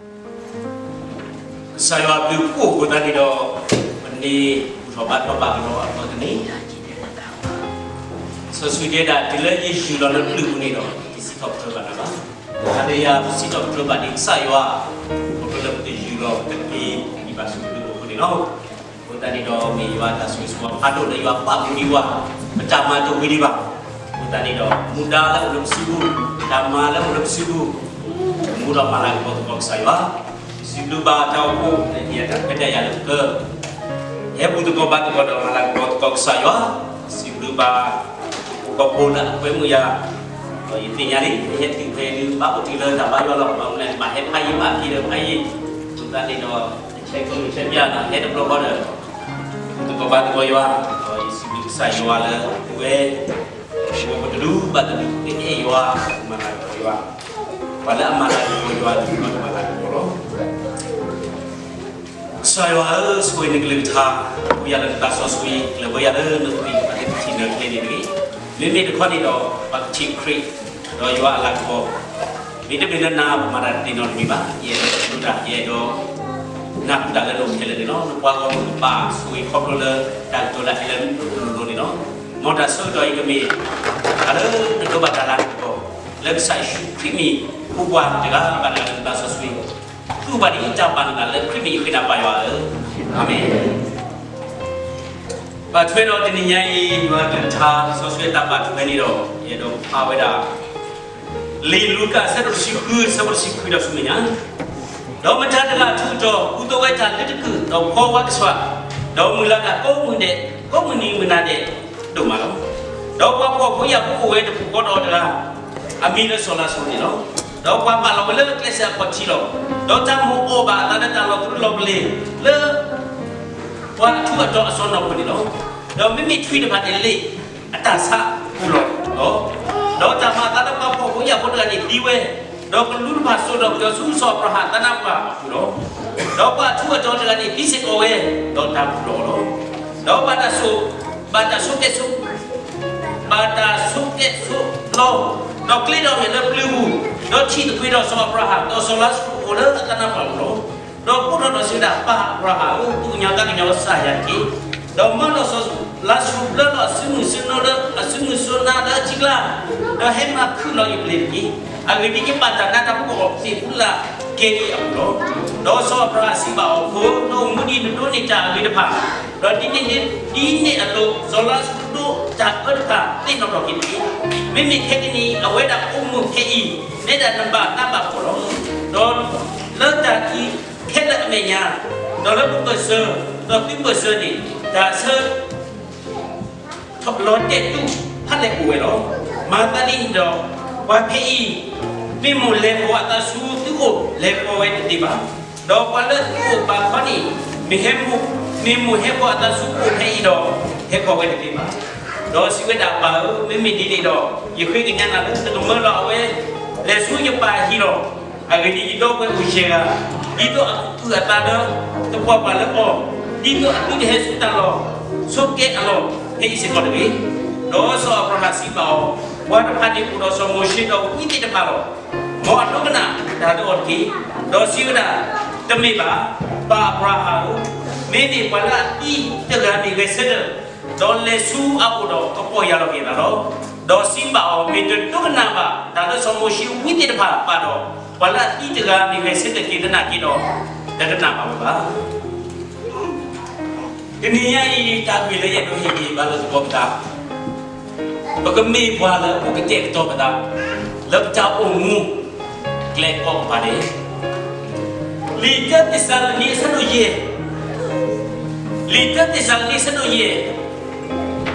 ကစၢ်ယွၤအဘျုးအဖှိၣ်အဃိသတးန့ၣ်ဒီး, ပန့ၢ်ဘူၣ်ထီၣ်ဘါထီၣ်ဘၣ်ကဒီးအသီတနံၤ, စီဆှံတဲဒၣ် တုၤလၢယယူၢ်လီၤလၢပျုၤပူၤန့ၣ်ဒီး ယတစံးထီၣ်ပတြၢၤဘၣ်နၤဘၣ်. တၢ်ဒ်ယၤပစံးထီၣ်ပတြၢၤဘၣ်ဒံးကစၢ်ယွၤ, ခီဖျိလၢပတယူၢ်လီၤပတက့ၤဒံးဘၣ်ဆူပျုၤပူၤအဃိန့ၣ်လီၤ. အဃိသတးန့ၣ်ဒီး မ့ၢ်ယွၤတၢ်ဆိၣ်ဂ့ၤဆိၣ်ဝါဖးဒိၣ်လၢယွၤပာ်မူဒံးဝဲ, ပတၢ်မၤတအိၣ်ဝံၤဒံးဘၣ်. အဃိသတးန့ၣ်ဒီး မူဒါလၢအိၣ်လၢပစုပူၤ, တၢ်မၤလၢအိၣ်လၢပစုပူၤ, မူဒီးမၤလၤကပီၤသကိးကစၢ်ယွၤ, စံးဘျုးဘၣ်တၢ်အိၣ်ဖှိၣ်လၢအံၤအတၢ်ခွဲးတၢ်ယာ်လၢပက ဟဲဘူၣ်သကိးဘါသကိးဒီးမၤလၤကပီၤသကိးကစၢ်ယွၤ, စံးဘျုးဘၣ် ပှၤကိးဖှိၣ်လၢအကွဲမုာ်ယၤ, ဒီးယသ့ၣ်ညါလံ ယဟဲတုၤဖဲဒုး ဘၣ်အိၣ်တုၤလၢတၢ်ဘါယွၤလီၤ, ဘၣ်မနုၤလဲၣ် ဘၣ်ဟဲဖးယံၤဘၣ်က့ၤဒီးဖးယံၤ, အဃိသတးန့ၣ်ဒီး တဆဲးကျိးတဆဲးပျၢ်နီၤ ဟဲတဘျီဃီဒီး ဘူၣ်သကိးဘါသကိးယွၤ, ဒီးယစံးဘျုးကစၢ်ယွၤလၢအဝဲ ပတဒူဘၣ်တဒူ ကအဲၣ်ယွၤ, မၤလၤကပီၤယွၤ, ပှၤလၢအမၤလၤကပီၤယွၤတဒူဘၣ်တဒူလီၤ. ကစၢ်ယွၤဧၢ, ဆိၣ်ဂ့ၤနကလုၢ်ကထါ, ပူၤယၤလၢနသးစီဆှံ, ကျၢၤဘၢယၤလၢနသွံၣ်အသ့ၣ်တထံၣ်နၢၤချ့န့ၣ်တဂ့ၤ. မ့မ့ၢ်တခီန့ၣ်ဒီး ပှၤကထံၣ်ခရံာ်, ဒီးယွၤအလၤကပီၤ, မ့တမ့ၢ်လၢနၤ ပမၤတၢ်တသ့နီတမံၤဘၣ်. ယအဲၣ်ဒိးဒိတၢ်, ယအဲၣ်ဒိး နၢ်ဟူတၢ်လၢနအိၣ်ဖဲလဲၣ်န့ၣ်လီၤ. နပှၤဂီၢ်မုၢ်ကပာ်ဆိၣ်ဂ့ၤခီဖျိလၢ တၢ်ကတိၤလၢဟဲလၢနလိၤလိၤန့ၣ်လီၤ. မ်တၢ်ဆၢကတီၢ်အံၤကမ့ၢ် တၢ်လၢနဒိးဘၣ်တၢ်လၤကပီၤ, လၢကစၢ်ယ့ၣ်ၡူးခရံာ်မံၤ ဟူပှၤတဂၤဘၣ်တဂၤလၢနသးစီဆှံ, သူၣ်ဘၣ်ဒံးတၢ်ဘၣ်နသးလၢခရံာ်မံၤယဃ့နၤပၢ်ယွၤဧၢ, အၤမ့ၣ်. ဘၣ်ထွဲဒီးတနံၤညါအံၤ ယွၤကလုၢ်ကထါ လံာ်စီဆှံတၢ်ဘၣ်ထွဲန့ၣ်ဒီး ယအဲၣ်ဒိးဖးဝဲဒၣ် လံာ်လူၤကၣ်အဆၢဒိၣ်တဆံဃု အဆၢဖိတဆံခွံဒီးဆူမဲာ်ညါ, ဒီးမတၤတဂၤအထူးအတီၤ ကူသိးဝဲတၢ်လၢတကုာ် ဒီးဖှီဝဲကဆှၣ်, ဒီးမုၢ်လၢ်တၢ်ကိးမုၢ်ဒဲး, ကိးမုၢ်နံၤမုၢ်နၤဒဲးဒိၣ်မးလီၤ. ဒီးပှၤဖှီၣ်ဖိယာ်ဖိအိၣ်ဝဲတပူၤဃီဒီးတဂၤ အမံၤလၢစီၤလၤစရူးန့ၣ်လီၤ. ဒီးပှၤပာ်လီၤဝဲလၢကျဲစၢးအခီၣ်ထံးလီၤ. ဒီးတၢ်မိၣ်အီၣ်ဘၣ်အသးလၢတၢ်လီၤသူလီၤပလ့ၤလၢ ပှၤအထူးအတီၤအစီၢ်နီၤပူၤန့ၣ်လီၤ. ဒီးမ့မ့ၢ်ထွံၣ်တဖၣ်န့ၣ်လ့ၣ်အတၢ်ဆါပူၤလီၤ. ဒီးတၢ်မၤအသးလၢပှၤဖှီၣ်ဖိယာ်ဖိတဂၤန့ၣ်သံဝဲ, ဒီးကလူးတဖၣ်စိာ်ထီၣ်ကဒီးဆူစီၤအၤဘြၤဟၣ်သးနါပှၢ်အပူၤလီၤ. ဒီးပှၤအထူးအတီၤတဂၤန့ၣ်သံစ့ၢ်ကီးဝဲ, ဒီးတၢ်ပူၤလီၤလီၤ. ဒီးဘၣ်တၢ်ဆိၣ်, ဘၣ်တၢ်ဆိကဲဆိ ဘၣ်တၢ်ဆိကဲဆိလီၤ, ဒီးကျ့ဒီးမဲာ်လၢပျုၤပူၤ, ဒီးထံၣ်သကွ့ၤဒီးစီၤအၤဘြၤဟၣ်, ဒီးစီၤလါစရူးအိၣ်လၢအသးနါပှၢ်အပူၤလီၤ. ဒီးကိးထီၣ်ဒီးစံးဝဲဒၣ်, ပၢ်အၤဘြၤဟၣ်ဧၢ, သူၣ်ကညီၤသးကညီၤလီၤစၢ်ယၤတက့ၢ်. ဒီးမၢလီၤစီၤလါစရူးဘျၢလီၤအစုမုၢ်စုနီၤလၢအစုမုၢ်စုနါလၢအထံကျါ, ဒီးဟဲမၤခုၣ်လီၤယပျ့ၤတက့ၢ်. အဂ့ၢ်ဒ်အံၤ, ယဘၣ်တၢ်နးတၢ်ဖှီၣ်အီၤသ့ၣ်ဖူလၢကဲအံၤအပူၤလီၤ. ဒီးစီၤအၤဘြၤဟၣ်စံးဘၣ်အီၤ, ဖိ, နအိၣ်မူဒ်အံၤ နဒိးန့ၢ်တၢ်အဂ့ၤတဖၣ်, ဒီးဒ်န့ၣ်အသိး စီၤလါစရူးဒိးတၢ်အၢတဖၣ်သ့ၣ်နီၣ်ထီၣ်က့ၤတက့ၢ်. မ့မ့ၢ်ခဲကနံၣ်အံၤ အဝဲဒၣ်အိၣ်မူခဲအံၤ မ့ၢ်ဒၣ်နဘၣ်နးဘၣ်ဖှီၣ်လီၤ. ဒီးလၢတၢ်အံၤခဲလၢာ်အမဲာ်ညါ, ဒီးလၢပပၢၢ်ဆၢ, ဒီးသုပၢၢ်ဆၢန့ၣ် တၢ်ဆၢ လီၤတဲာ်တူာ်ဖးလဲၢ်အိၣ်ဝဲလီၤ. မၤသးဒ်န့ၣ်ဒီး ပှၤဖဲအံၤ မ့ၢ်မိၣ်လဲၤဃီၤအသးဆူသုအိၣ် လဲၤဃီၤဝဲတသ့ဘၣ်. ဒီးပှၤလၢသုအိၣ်ဘၣ်ခီန့ၣ် မ့ၢ်ဟဲမိၣ်, မ့ၢ်မိၣ်ဟဲဃီၤအသးဆူအိၣ်ဖဲအံၤဒီး ဟဲဃီၤဝဲတသ့ဘၣ်. ဒီးစံးဝဲဒၣ်, ပၢ်ဧၢ, မ့မ့ၢ်ဒ်န့ၣ်ဒီး ယဃ့ကညးနၤလၢနကမၢလီၤအဝဲ လဲၤဆူယပၢ်အဟံၣ်လီၤ. အဂ့ၢ်ဒ်အံၤ, ယဒီပုၢ်ဝဲၢ်အိၣ်ယဲၢ်ဂၤ, ဒ်သိးအကပုာ်အသးဒီး သပှၢ်ပှၢ်လၢအီၤ, ဒ်သိးအသုတဟဲဆူတၢ်လီၢ်ဆိကဲအလီၢ် ဖဲအံၤစ့ၢ်ကီးတဂ့ၤ. ဒီးစီၤအၤဘြၤဟၣ်စံးဘၣ်အီၤ, ပှၤတဖၣ်န့ၣ်အိၣ်ဒီးစီၤမိၤၡ့ဒီးဝံသ့ၣ်တဖၣ်လီၤ. မ်အဒိကနၣ်တၢ်လၢအီၤတက့ၢ်. ဒီးစံးဝဲဒၣ်, တမ့ၢ်ဘၣ်, ပၢ်အၤဘြၤဟၣ်ဧၢ, မ့မ့ၢ်ပှၤလၢအသံတဂၤမ့ၢ်ဂဲၤဆၢထၢၣ် ဒီးလဲၤဆူအအိၣ်ဒီး ကပီၢ်ယၢ်လီၤက့ၤအသးလီၤ. ဒီးစံးဘၣ်အီၤ, မ့ၢ်တဒိကနၣ်ဘၣ်တၢ်လၢစီၤမိၤၡ့ဝံသ့ၣ်တဖၣ်ဘၣ်ဒီး, ပှၤလၢအသံတဂၤမ့ၢ်ဂဲၤဆၢထၢၣ်က့ၤသနာ်က့ဒီး, တဒိကနၣ်ဘၣ်ဝဲဘၣ်. တနံၤညါအံၤ တၢ်ဂ့ၢ်လၢယအဲၣ်ဒိးဟ့ၣ်ဂံၢ်ဘါလိာ်သကိးပသး, ပကမ့ၢ်ပှၤလၢအအိၣ်ကတဲာ်ကတီၤပသး လၢပတၢ်အိၣ်မူကျဲကိးကပၤန့ၣ်, လံာ်တၢသ့းစၤလနံအဆၢဒိၣ်ယဲၢ်, လံာ်တၢသ့းစၤလနံအဆၢဒိၣ်ယဲၢ်,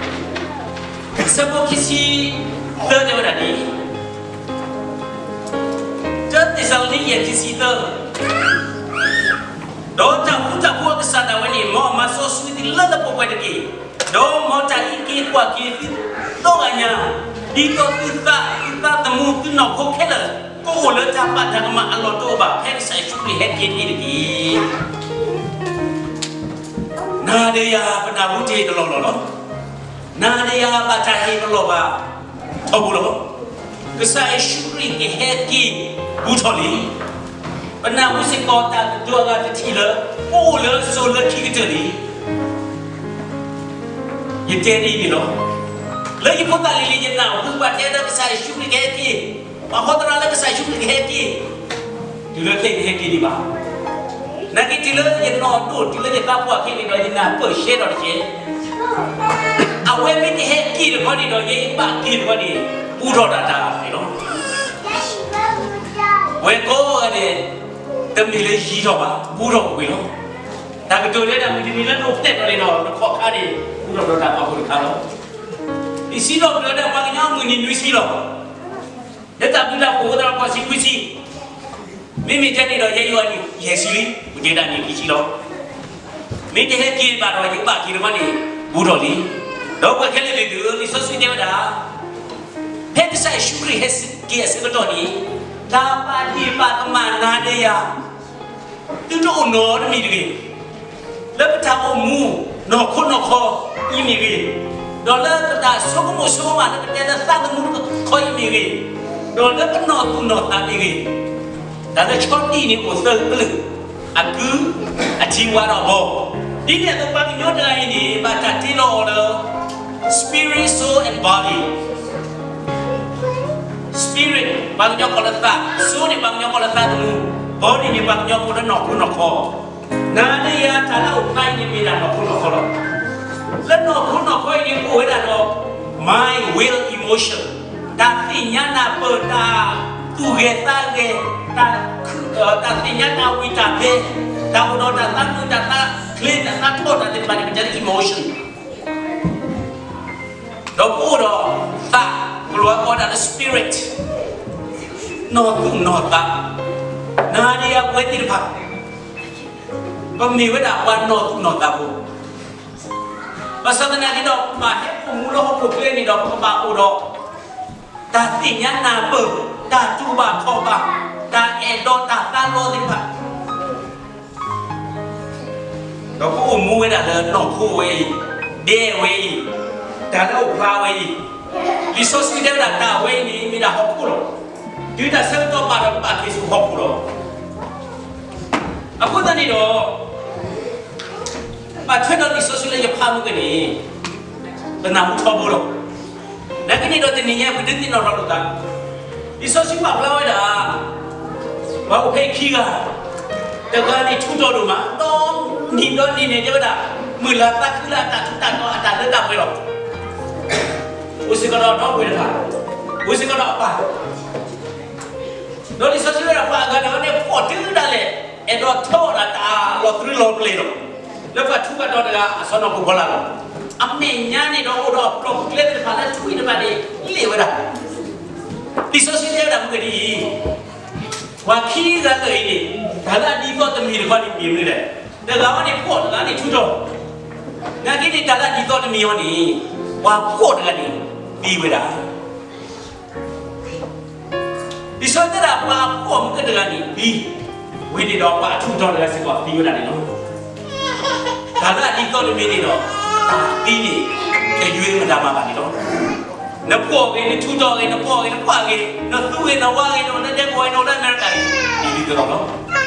အဆၢဖိခံဆံသၢတဲဝဲဒၣ်ဒ်အံၤ, တၢသ့းစၤလနံယဲၢ်ခံဆံသၢ, ဒီးတၢ်ဃူတၢ်ဖိးအကစၢ်ဒၣ်ဝဲန့ၣ် မ်အမၤစီဆှံသုလၢလၢပှဲၤပှဲၤတက့ၢ်. ဒီးမ်တၢ်အံးက့ၤကွၢ်က့ၤသုဒီဂၤညါ, ဒ်သိးသုသး, သုသးသမူ, သုနီၢ်ခိခဲလၢာ် ကအိၣ်လၢတၢ်ဘၣ်တၢ်ကမၣ်အလီၢ်တအိၣ်ဘၣ် ဖဲကစၢ်ယ့ၣ်ၡူးခရံာ်ဟဲက့ၤန့ၣ်တက့ၢ်. နၤဒီးယၤ ပနၢ်ဟူတ့ၢ်တလီၢ်လီၢ်လီၤ. နၤဒီးယၤဘၣ်တၢ်ဟ့ၣ်ပလီၢ်ဘၣ်ထီဘိလီၤ. ကစၢ်ယ့ၣ်ၡူးခရံာ်ကဟဲက့ၤဘူးထီၣ်လံ. ပနၢ်ဟူစ့ၢ်ကီးတၢ်ကတိၤအဂၤတထံၣ်လၢ ပအိၣ်လၢစိၤလၢခံကတၢၢ်န့ၣ်, ယတဲဒ်အံၤန့ၣ်လီၤ. လၢယဖိသၣ်လံၤလံၤ ယနၢ်ဟူပှၤတဲလၢကစၢ်ယ့ၣ်ၡူးခရံာ်ကဟဲက့ၤ, ပှၤဟီသရၣ်လၢကစၢ်ယ့ၣ်ၡူးခရံာ်ကဟဲက့ၤ, တုၤလၢခဲအံၤတဟဲက့ၤဒံးဘၣ်. နာ်က့တုၤလၢယနီၢ်ဒိၣ် တုၤလၢယသးပှၢ်ခဲအံၤန့ၣ်ဒီး ယနၢ်ပၢၢ်ရှဲဒီးတက့ၢ်. အဝဲမ့ၢ်တဟဲက့ၤတခီန့ၣ်ဒီး ယဘၣ်က့ၤတခီန့ၣ် ဘူးထီၣ်တၢ်တၢ်န့ၣ်လီၤ. ဝဲကိးဂၤဒဲး တမ့ၢ်လၢယံၤထီၣ်ဘၣ်, ဘူးထီၣ်ကွံာ်လီၤ. တၢ်ကတိၤလၢတၢ်မုၢ်တနံၤလၢနအိၣ်ဖျဲၣ်ထီၣ်န့ၣ်ဒီး နခီၣ်ခါန့ၣ် ဘူးထီၣ်ဒီးတၢ်ပာ်ဖှိၣ်တခါလီၤ. ယစံးထီၣ်ပတြၢၤဒၣ်ပှၤကညီအမုၢ်နံၤနွံဆံလီၤ. လၢတၢ်ဘျုးတၢ်ဖှိၣ်အဃိသတးဒီး ဃိးဆံခွံဆံ, မ့မ့ၢ်ကဲန့ၣ်ဒီး ယဲယွၤနံၣ်ယဲၢ်ဆံလံ, ပကဲဒၣ်နံၣ်ခံဆံလီၤ. မ့ၢ်တဟဲက့ၤဘၣ်ဒီး ယကဘၣ်က့ၤတခီန့ၣ် ဘူးထီၣ်လံ. ဒီပုၢ်ဝဲၢ်ခဲလၢာ်သ့ၣ်ဧၢ, လံာ်စီဆှံတဲဝဲဒၣ် ဖဲကစၢ်ယ့ၣ်ၡူးခရံာ်ဟဲက့ၤအဆၢကတီၢ်န့ၣ်, တၢ်ဘၣ်ဒံးဘၣ်ကမၣ်နၤဒီးယၤ သုတအိၣ်နီတမံၤတဂ့ၤ, လၢပတၢ်အိၣ်မူနီၢ်ခိနီၢ်ခီအံၤမ့ၢ်ဂ့ၤ, ဒီးလၢပတၢ်ဆိကမိၣ်ဆိကမးလၢပတဲလၢသးသမူတခီအံၤမ့ၢ်ဂ့ၤ, ဒီးလၢပနီၢ်သူၣ်နီၢ်သးမ့ၢ်ဂ့ၤ, တၢ်လၢဆီဒံၣ်န့ၣ်အိၣ်သၢကလုာ်, အကုၢ်, အထံဝါဒီးအဘီ, ဒ်န့ၣ်အသိးပှၤကညီတဂၤအံၤန့ၣ် ဘၣ်တၢ်တ့လီၤအီၤလၢ spirit, soul and body. Spirit ပှၤကညီကိးလၢသး, soul န့ၣ် ပှၤကညီကိးလၢသးသမူ, body န့ၣ် ပှၤကညီကိးလၢနီၢ်ခိနီၢ်ခီ. နၤဒီးယၤတၢ်လၢအအိၣ်ဖျါအံၤန့ၣ်မ့ၢ်ဒၣ်နီၢ်ခိနီၢ်ခီလီၤ. လၢနီၢ်ခိနီၢ်ခီအံၤန့ၣ်အိၣ်ဝဲဒၣ်ဒီး mind, will, emotion, တၢ်သ့ၣ်ညါနၢ်ပၢၢ်, တၢ်သူၣ်ဂဲၤသးဂဲၤ, တၢ်, တၢ်သ့ၣ်ညါတၢ်ဝံၣ်တၢ်ဘဲ, တၢ်အိၣ်ဒီးတၢ်သးမုာ် တၢ်သးချ့ တၢ်သးထီၣ်တၢ်သ့ၣ်တဖၣ်န့ၣ် ပတဲလၢ emotion. ဒီးပအိၣ်ဒီးသး, ကလၤဝါကိးဒၣ်လၢ spirit, နီၢ်သူၣ်နီၢ်သး, နၤဒီးယၤပဝဲသ့ၣ်တဖၣ် ပမ့ၢ်ဝဲဒၣ်ပှၤနီၢ်သူၣ်နီၢ်သးဖိ, ဘၣ်ဆၣ်သနာ်က့ဒီး ပဘၣ်ဟဲအိၣ်မူလၢဟီၣ်ခိၣ်ချၢန့ၣ်ဒီး ပကဘၣ်အိၣ်ဒီး တၢ်သ့ၣ်ညါနၢ်ပၢၢ်, တၢ်တူၢ်ဘၣ်ခီၣ်ဘၣ်, တၢ်အဲၣ်ဒိးတၢ်သးလီသ့ၣ်တဖၣ် ဒီးပအိၣ်မူဝဲဒၣ်လၢနီၢ်ခိဝဲအံၤ, ဒဲဝဲအံၤ, တၢ်လၢအအိၣ်ဖျါဝဲအံၤ, လံာ်စီဆှံတဲဝဲဒၣ်တၢ်ဝဲအံၤန့ၣ် မ့ၢ်ဒၣ်ဟီၣ်ခိၣ်လီၤ. တုၤတၢ်ဆၢကတီၢ်ဘၣ်ဒီး ပဘၣ်က့ၤဆူဟီၣ်ခိၣ်လီၤ. အဃိသတးန့ၣ်ဒီး ဘၣ်ထွဲဒီးလံာ်စီဆှံလၢယဖးမုၢ်ကန့ၣ် ပနၢ်ဟူထီဘိလီၤ. နာ်က့န့ၣ်ဒီးတနံၤညါ ပဒုးသ့ၣ်နီၣ်ထီၣ်လိာ်သး, လံာ်စီဆှံပာ်ဖျါဝဲဒၣ် ပှၤအိၣ်ဖဲအခံဂၤ, တဂၤန့ၣ်ထူးတီၤဒိၣ်မး, ဒီနံၤဒီနံၤန့ၣ် တဲဝဲဒၣ် မုၢ်လၢ်သးခုလၢအတၢ်ထူးတၢ်တီၤအတၢ်လၢတၢ်ပှဲၤလီၤ. အိၣ်စ့ၢ်ကီးဒီးအဒီပုၢ်ဝဲၢ်တဖၣ်, အိၣ်စ့ၢ်ကီးဒီးအပၢ်, ဒီးလံာ်စီဆှံဝဲဒၣ် ပှၤအဂၤန့ၣ် အဝဲန့ၣ်ဖှီၣ်တုၤဒၣ်လဲာ်, အဲၣ်ဒိးထီဒါတၢ်လီၤတံၢ်လီၤပှဲၤလီၤ. လၢပှၤထူးပှၤတီၤတဂၤအစီနီၢ်ခိၣ်ဖီလာ်လီၤ. အမဲာ်ညါန့ၣ်ဒီးအိၣ်ဒီးအပျီပူၤကျဲသ့ၣ်တဖၣ်လၢထွံၣ်တဖၣ်န့ၣ် လ့ၣ်ဝဲဒၣ်. လံာ်စီဆှံတဲဝဲဒၣ်မုၢ်ကဒ်အံၤ, ပှၤခံဂၤလၢာ်အံၤန့ၣ် တၢ်လၢအဒ်သိးတမံၤတခီန့ၣ်မ့ၢ်မနုၤလဲၣ်. တဂၤဝဲန့ၣ်ဖှီၣ် တဂၤန့ၣ်ထူးတီၤ, နာ်က့န့ၣ် တၢ်လၢအဒ်သိးတမံၤအံၤန့ၣ် ပှၤဖှီၣ်တဂၤန့ၣ်သံဝဲဒၣ်. လံာ်စီဆှံတဲဒၣ် ပှၤဖှီၣ်မုၢ်ကတဂၤန့ၣ်သံ, ဝံၤန့ၣ်ဒီးပှၤအထူးတီၤတဂၤစ့ၢ်ကီးသံဝဲဒၣ်န့ၣ်လီၤ. တၢ်လၢအဒ်သိးတမံၤန့ၣ်ဒီး သံန့ၣ် တယွ့မတၤမၤဘၣ်န့ၣ်လီၤ. နဖှီၣ်ဂ့ၤ နထူးတီၤဂ့ၤ နဖှီၣ်ဂ့ၤ နဖှီၣ်ဂ့ၤ နသူဂ့ၤ နဝါဂ့ၤ နအိၣ်လၢဒဲကဝီၤ နအိၣ်လၢအမဲရကၤဂ့ၤ ဒ်သိးလီၤ. ဟီၣ်ခိၣ်ချၢတၢ်အၢကတၢၢ်အိၣ်တမံၤ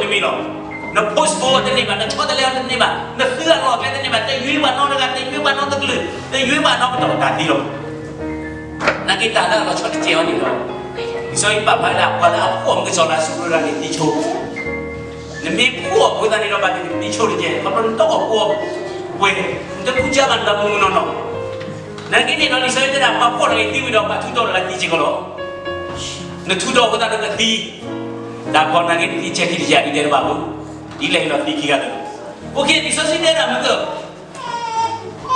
လီၤ. န passport တန့ၢ်ဘၣ်, နဆီတလဲအီၤတန့ၢ်ဘၣ်, နသုးအလီၢ်အကျဲတန့ၢ်ဘၣ်, တယွ့ဘၣ်နီတဂၤ, တယွ့ဘၣ်နီတကလုာ်, တယွ့ဘၣ်နီပတီၢ် တၢ်သံလီၤ. နာ်က့တၢ်လၢအလီၤဆီတကဲအီၤန့ၣ်ဒီး လံာ်စီဆှံပာ်ဖျါဝဲဒၣ် ပှၤလၢအဖှီၣ်မုၢ်ကစီၤလၢအစုပူၤဒၣ်န့ၣ်သံဆိ, နမ့ၢ်ဖှီၣ်အဃိသတးန့ၣ်ဒီး ဘၣ်သ့ၣ်သံဆိတကဲ, ခီဖျိနတကီၢ်ဖှီၣ်ပှဲၤ, နတကူစၢ်ဘၣ်နတၢ်မုၢ်မုၢ်နီၢ်နီၢ်. နာ်က့န့ၣ်ဒီး လံာ်စီဆှံတဲဒၣ် ပှၤဖှီၣ်တဂၤအံၤသံဝံၤဒီး ပှၤထူးတီၤတဂၤသံစ့ၢ်ကီးလီၤ. နထူးတီၤအဃိသတးဒီးနသံ, တၢ်ကီနာ်က့နသံဆဲးခံတယၤဒ်တဲတဘၣ်ဘၣ်, ဒ်လဲၣ်ဒီးသံခံဂၤလၢာ်. လံာ်စီဆှံတဲဒၣ်မုၢ်က ပှၤ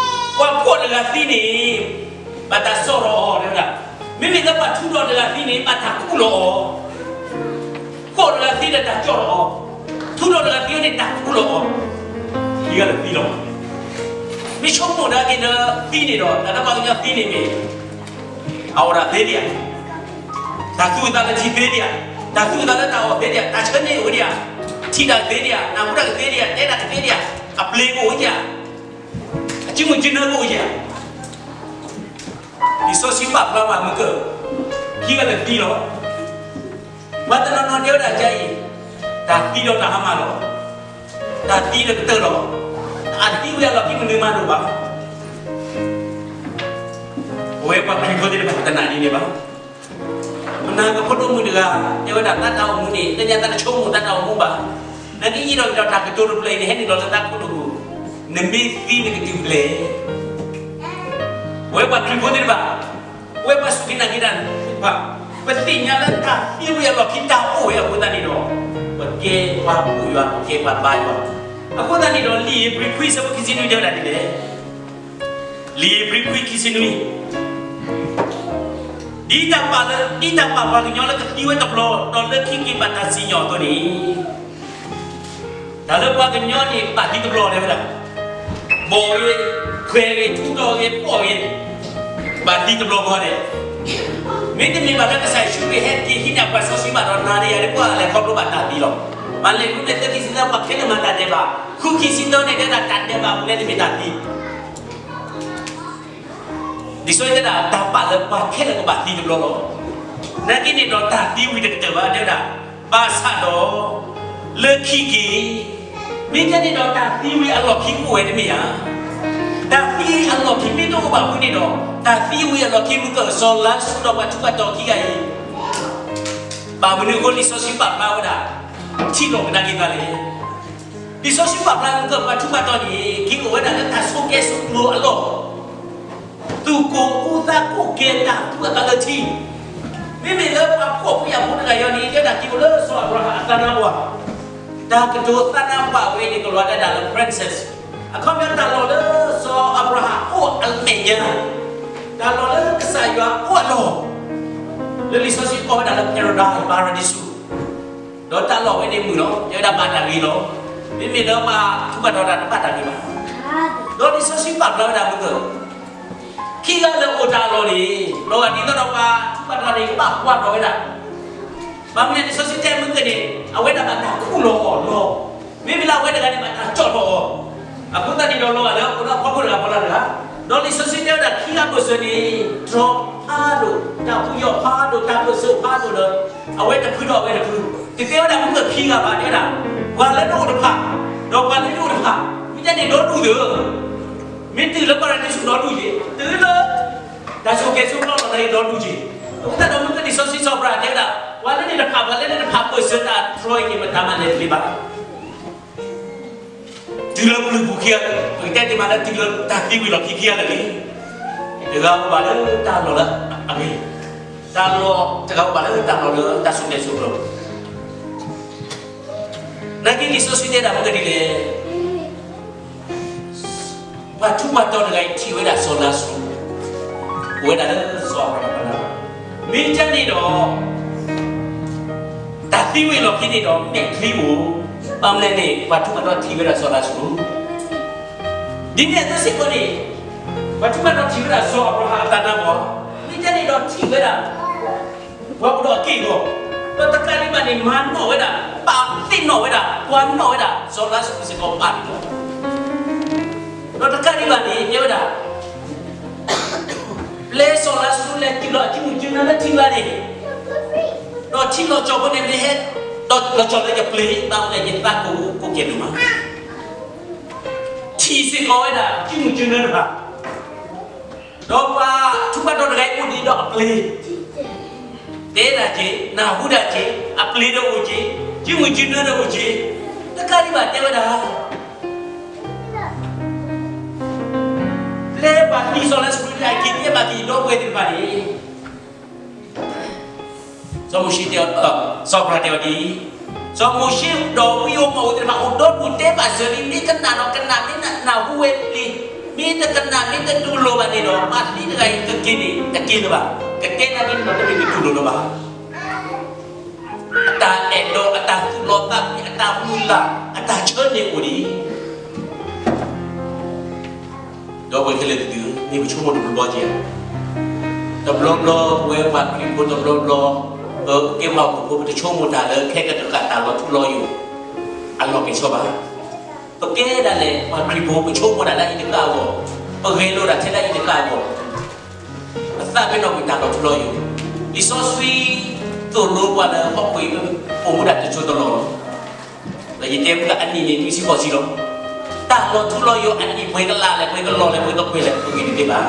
ဖှီၣ်တဂၤသံန့ၣ် ဘၣ်တၢ်စိာ်ထီၣ်အီၤတဲဝဲဒၣ်, မ့မ့ၢ်လၢပှၤထူးတီၤတဂၤသံန့ၣ် ဘၣ်တၢ်ခူၣ်လီၤအီၤ, ဖှီၣ်တဂၤသံဒီးတၢ်စိာ်ထီၣ်အီၤ, ထူးတီၤတဂၤသံန့ၣ် တၢ်ခူၣ်လီၤအီၤ, ခံဂၤလၢာ်သံလီၤ. မ့ၢ်ဆိကမိၣ်ဒၣ်က့ၤလၢသံန့ၣ်ဒီး တၢ်လၢပှၤကညီသံန့ၣ်မ့ၢ် အဝဲဒၣ်သ့ဒံးဧါ, တၢ်သူၣ်အသးလၢထံသ့ဒံးဧါ, တၢ်သူၣ်အသးလၢတၢ်အီၣ်သ့ဒံးဧါ, တၢ်ဆၢန့ၢ်အိၣ်ဒံးဧါ, ထံၣ်တၢ်သ့ဒံးဧါ, နၢ်ဟူတၢ်ကသ့ဒံးဧါ, တဲတၢ်ကသ့ဒံးဧါ, အပျ့ၤကအိၣ်ဒံးဧါ, အစုမုၢ်စုနၢကအိၣ်ဒံးဧါ. လံာ်စီဆှံပာ်ဖျါဝဲမုၢ်က ခံဂၤလၢာ်သံလီၤ. ပှၤတနီၤနီၤတဲဝဲဒၣ်ဒ်အံၤ, တၢ်သံဒီးတၢ်ဟါမၢ်လီၤ. တၢ်သံဒီးကတၢၢ်လီၤ. အသံဝံၤအလီၢ်ခံမနုၤမၤတအိၣ်ဘၣ်. ပဝဲပှၤခရံာ်ဖိသ့ၣ်တဖၣ်တနာ်ဒ်န့ၣ်ဘၣ်. ပနာ်က့ၤဖိဒိၣ်မုၣ်တဂၤ တဲဝဲဒၣ်သးတၢ်အိၣ်မူန့ၣ် လၢညါသးတဆိကမိၣ်သးတၢ်အိၣ်မူဘၣ်. နာ်က့ယံာ်ဒီးယံာ်ဒီးတၢ်ကတိၤတဖျၢၣ်အံၤန့ၣ် ဟဲနုာ်လီၤလၢသးခိၣ်နူာ်ပူၤ, နမ့ၢ်သံနကတုၤဖဲလဲၣ်. ပဝဲပှၤခရံာ်ဖိသ့ၣ်တဖၣ်, ပဝဲပှၤစူၢ်က့ၤနာ်က့ၤတၢ်သ့ၣ်တဖၣ်, ပသ့ၣ်ညါလၢတၢ်သံဝံၤအလီၢ်ခံတၢ်အိၣ်ဝဲအဃိသတးန့ၣ်ဒီး, ပကဲပှၤကူးယွၤ ပကဲပှၤဘါယွၤ. အဃိသတးန့ၣ်ဒီး လံာ်ဧ့ၤဘြံၤခွံဆၢဖိခံဆံနွံတဲဝဲဒၣ်ဒ်လဲၣ်. လံာ်ဧ့ၤဘြံၤခွံခံဆံနွံ, ဒ်တၢ်ပာ်လၢ ဒ်တၢ်ပာ်ပှၤကညီလၢကသံဝဲတဘျီ ဒီးလၢခံက့ၤဘၣ်တၢ်စံၣ်ညီၣ်အသိးန့ၣ်, တၢ်လၢပှၤကညီန့ၣ်ဘၣ်သံတဘျီတဲဝဲဒၣ်, ဘီၣ်ဂ့ၤ, ခွဲးဂ့ၤ, ထူးတီၢ်ဂ့ၤ, ပီၣ်ဂ့ၤ, ဘၣ်သံတဘျီဃီန့ၣ်, မ့တမ့ၢ်ဘၣ်လၢကစၢ်ယ့ၣ်ၡူးခရံာ်ဟဲက့ၤဟံးန့ၢ် ပှၤစီဆှံဘၣ်ဒီး နၤဒီးယၤန့ၣ် ပှၤလဲၤခီဖျိဘၣ်တၢ်သံလီၤ. မၤလဲၤလူန့ၣ် သၢခံဆံသၢ ပှၤခဲလၢာ်မၤတၢ်ဒဲးဘး, ဃုခံဆံသၢန့ၣ် တဲဒၣ်တၢ်ဒဲးဘးပူၤလဲန့ၣ်မ့ၢ်တၢ်သံ ဒ်သိးတဲဒၣ်တၢ်ပာ်လၢပှၤခဲလၢာ်ကဘၣ်သံတဘျီလီၤ. နာ်က့န့ၣ်ဒီးတၢ်သံဝံၤတကတၢၢ်ဘၣ်တဲဝဲဒၣ်, ဘၣ်ဆၣ်ဒီး လၢခံက့ၤ, မ့ၢ်ကဲန့ၣ်ဒီးတၢ်သံဝံၤအလီၢ်ခံအိၣ်ဝဲတမ့ၢ်ဧါ. တၢ်သံအလီၢ်ခံမ့ၢ်တအိၣ်ဘၣ်ဝံၤန့ၣ်ဒီး တၢ်သံဝံၤအလီၢ်ခံမုၢ်ကၢၢ် စီၤလါစရူးဒီးပှၤထူးပှၤတီၤခံဂၤအံၤ ဘၣ်မနုၤအဃိလံာ်စီဆှံပာ်ဖျါဝဲဒၣ် ထံၣ်လီၤကဒါက့ၤသးလဲၣ်. လံာ်စီဆှံပာ်ဖျါမုၢ်ကၢၢ်ပှၤထူးပှၤတီၤန့ၣ် က့ၤအိၣ်ဝဲဒၣ်လၢတၢ်ဆိးက့ဆိးကျိၤအလီၢ်, သူၣ်ကိၢ်အူသးကိၢ်ကဲတၢ်သူအသးလၢထံ, မ့မ့ၢ်လၢပှၤဖှီၣ်ဖိယာ်ဖိတဂၤအံၤန့ၣ် တဲဒၣ်က့ၤအိၣ်လၢစီၤအၤဘြၤဟၣ်အသးနါပှၢ်, တၢ်ကတိၤသးနါပှၢ်ဝဲန့ၣ် ကလီၤဒၣ်ဒၣ်လၢ princess, အခီပညီတၢ်လီၢ်လၢစီၤအၤဘြၤဟၣ်အိၣ်အမဲာ်ညါ, တၢ်လီၢ်လၢကစၢ်ယွၤအိၣ်အလီၢ်, လၢလံာ်စီဆှံကိးဝဲဒၣ်လၢ paradise ပၤရဒံစူး, ဒီးတၢ်လီၢ်ဝဲန့ၣ်မုာ်လီၤ, တဲဝဲဒၣ်ဘၣ်တၢ်ဂ့ၤလီၤ, မ့မ့ၢ်လၢပှၤထူးပှၤတီၤတၢ်တဘၣ်တၢ်ဂ့ၤဘၣ်. ဒီးလံာ်စီဆှံပာ်ဖျါဝဲဒၣ်မုၢ်ကၢၢ် ခံဂၤလၢအိၣ်တၢ်အလီၢ်န့ၣ် လီၤဂာ်ဒ်သိးဒီးပှၤထူးပှၤတီၤန့ၣ် ကဘၣ်ကွၢ်ထီၣ်ဝဲဒၣ်, ဘၣ်မနုၤလံာ်စီဆှံတဲမုၢ်ကၢၢ်န့ၣ် အဝဲဒၣ်ဘၣ်တၢ်ခူၣ်လီၤအီၣ်လီၤ, မ့မ့ၢ်လၢအဝဲတဂၤန့ၣ် ဘၣ်တၢ်ကၠီၣ်ထီၣ်အီၤ, အဃိသတးန့ၣ်ဒီးလီၤဂာ်လၢအိၣ်လၢအဖီခိၣ်တဂၤဖီလာ်တဂၤ, ဒီးလံာ်စီဆှံတဲဝဲဒၣ်ခံဂၤဘၢၣ်စၢၤန့ၣ် တြီဖးဒိၣ်, တၢ်ပူၤယီၣ်ဖးဒိၣ်, တၢ်ဘၢၣ်စၢၤဖးဒိၣ်လၢ အဝဲတဖုဒီးအဝဲတဖု, တတဲဝဲဒၣ်မုၢ်ကၢၢ်ခံဂၤဘၣ်တဲဝဲဒၣ်, ပှၤလၢနအိၣ်တဖၣ်, ဒီးပှၤလၢယအိၣ်တဖၣ်, မ့ၢ်တဲန့ၣ်ဒီဒူၣ်သၢ, မ့ၢ်တုၤလၢပၤရဒံစူးဒီဒူၣ်က့ၤ, တုၤလၢ တၢ်ဆိၣ်ကဲဆိၣ်ကျီလီၤသးအံၤဒီဒူၣ်က့ၤ, အဃိသတးဒီးမုၢ်ကၢၢ်လံာ်စီဆှံစီၤပၤတဲဝဲဒၣ်, ပှၤလၢန့ၣ်တဖၣ် ပှၤလၢန့ၣ်တဖၣ်ဘၢၣ်စၢၤတၢ်တြီအံၤန့ၣ် မတၤမးလဲၤတသ့ဘၣ်. တုၤလၢပျုၤပူၤခံဂၤ, ပကတဲတ့ၢ်မးလၢတုၤလၢတၢ်သံဝံၤလီၢ်ခံခံဂၤလၢာ်လံ, တဂၤအိၣ်ဘၣ်လၢတၢ်လီၢ်လၢအဂ့ၤ, တၢ်လီၢ် တဂၤအိၣ်ဘၣ်လၢတၢ်လီၢ်လၢတၢ်ဆိၣ်ကဲဆိၣ်ကျီ, နာ်က့လံာ်စီဆှံတဲဒၣ်မုၢ်ကၢၢ်ဒ်လဲၣ် ပှၤထူးပှၤတီၤတဂၤအံၤထံၣ်ဝဲဒၣ်စီၤလါစရူး, အိၣ်ဝဲဒၣ်လၢစီၤအၤဘြၤဟၣ်အသးနါပှၢ်, မ့ၢ်ကဲန့ၣ်ဒီး တၢ်သံဝံၤအလီၢ်ခံန့ၣ်ဒီး မဲာ်ချံအိၣ်, ဘၣ်မနုၤလဲၣ်န့ၣ် ပှၤထူးပှၤတီၤထံၣ်ဝဲဒၣ်စီၤလါစရူး, ဒ်န့ၣ်အသိးစ့ၢ်ကီးန့ၣ် ပှၤထူးပှၤတီၤထံၣ်ဝဲဒၣ်စီၤအၤဘြၤဟၣ်အသးနါပှၢ်, မ့ၢ်ကဲန့ၣ်ဒီးထံၣ်ဝဲဒၣ် ပှၤအိၣ်ဒီးအက့ၢ်အဂီၤ, ဒီးတကးဒံးဘၣ်န့ၣ် မၤနီၣ်ဝဲဒၣ်, ပာ်သ့ၣ်နီၣ်ဝဲဒၣ်, ပှၤနီၣ်ဝဲဒၣ် စီၤလါစရူးစ့ၢ်ကီးပာ်န့ၣ်လီၤ. ဒီးတကးဒံးဘၣ်န့ၣ် တဲဝဲဒၣ် ပျဲစီၤလါစရူးလဲၤတုၤလီၤအစုမုၢ်စုနၢလၢထံဂၤန့ၣ်, ဒီးထံလီၤကၠီၤဖိန့ၣ် မ့ၢ်ဟဲ, ဒီးလီၤကၠီၤလၢယပျ့ၤ ဘၣ်မနုၤလဲၣ် ယသးကိၢ်ကိၢ်ကဲဒိၣ်မး, ထံၣ်စ့ၢ်ကီးဝဲဒၣ် စုမုၢ်စုနၢတဖၣ် ဒီးပှၤထူးပှၤတီၤတဂၤအံၤအိၣ်ဒံးဒီးအပျ့ၤ, တဲဒၣ်က့ၤ, နၢ်ဟူဒၣ်က့ၤ, အပျ့ၤဒီးအိၣ်က့ၤ, စုမုၢ်စုနၢဒီးအိၣ်က့ၤ, တကးဒံးဘၣ်တဲဝဲဒၣ် ပျဲပှၤသံစီၤလါစရူးန့ၣ် အက့ၤတဲဘၣ်က့ၤဒီပုၢ်ဝဲၢ်သ့ၣ်တဖၣ်န့ၣ် စီၤမိၤၡ့တဲ, စီၤအၤဘြၤဟၣ်တဲဝဲဒ်အံၤ, စီၤမိၤၡ့ဒီးဝံဧိၤမီၣ်ဧိၤသ့ၣ်တဖၣ် အိၣ်ဒီဒူၣ်တဲဘၣ်စၢၤလံ, မ့ၢ်ကနၣ်ဒီးကနၣ်, မ့ၢ်နၢ်ဟူဝဲလံ, မ့ၢ်တကနၣ် မ့ၢ်တတူၢ်လိာ်ဘၣ်န့ၣ်ဒီး ပှၤသံတဂၤအံၤကက့ၤန့ၣ် တက့ၤလၢၤဘၣ်, ကတဲနာ်က့န့ၣ်ဒီး တမ့ၢ်တတူၢ်လိာ်လၢၤဘၣ်. အတၢ်အဲၣ်ဒိး, အတၢ်သူၣ်လီၤသးကွံ, အတၢ်မုၢ်လၢ်, အတၢ်ဆၢန့ၣ်အိၣ်ဒံး ဒီပုၢ်ဝဲၢ်ခဲလၢာ်သ့ၣ်ဧၢ, မ့ၢ်ပဆိကမိၣ်တဘျီဘျီက့ၤ, တဘျီဘျီပဝဲပှၤခရံာ်ဖိတဘျီဘျီ, ပကဲပှၤဟီၣ်ခိၣ်ဖိ ပတဆိကမိၣ်တၢ်လၢခဲကတကးတၢ်လီၤထူလီၤယိာ် အလီၢ်ကဲဆီဘၣ်. ပကဲဒၣ်လဲာ်ပှၤခရံာ်ဖိ ပဆိကမိၣ်တၢ်လၢအံၤတကးအဂီၢ်, ပဂဲၤလိာ်တၢ်ထဲလၢအံၤတကးအဂီၢ်, ပသးပ့ၤနီၣ်ကွံာ်တၢ်လီၤထူလီၤယိာ်. လံာ်စီဆှံ သိၣ်လိပှၤလၢဟီၣ်ခိၣ်အံၤ အိၣ်မူဒၣ်တစိၢ်တလီၢ်လီၤ. ဒီးယတဲမူဒၣ်အနံၣ်န့ၣ် နွံဆံဃိးဆံလီၤ. တၢ်လီၤထူလီၤယိာ်အနံၣ် ပှဲၤကလးလဲၣ် ပှဲၤကလီၢ်လဲၣ် ပှဲၤကပှဲၤလဲၣ် ပဂ့ၤတသ့ဘၣ်.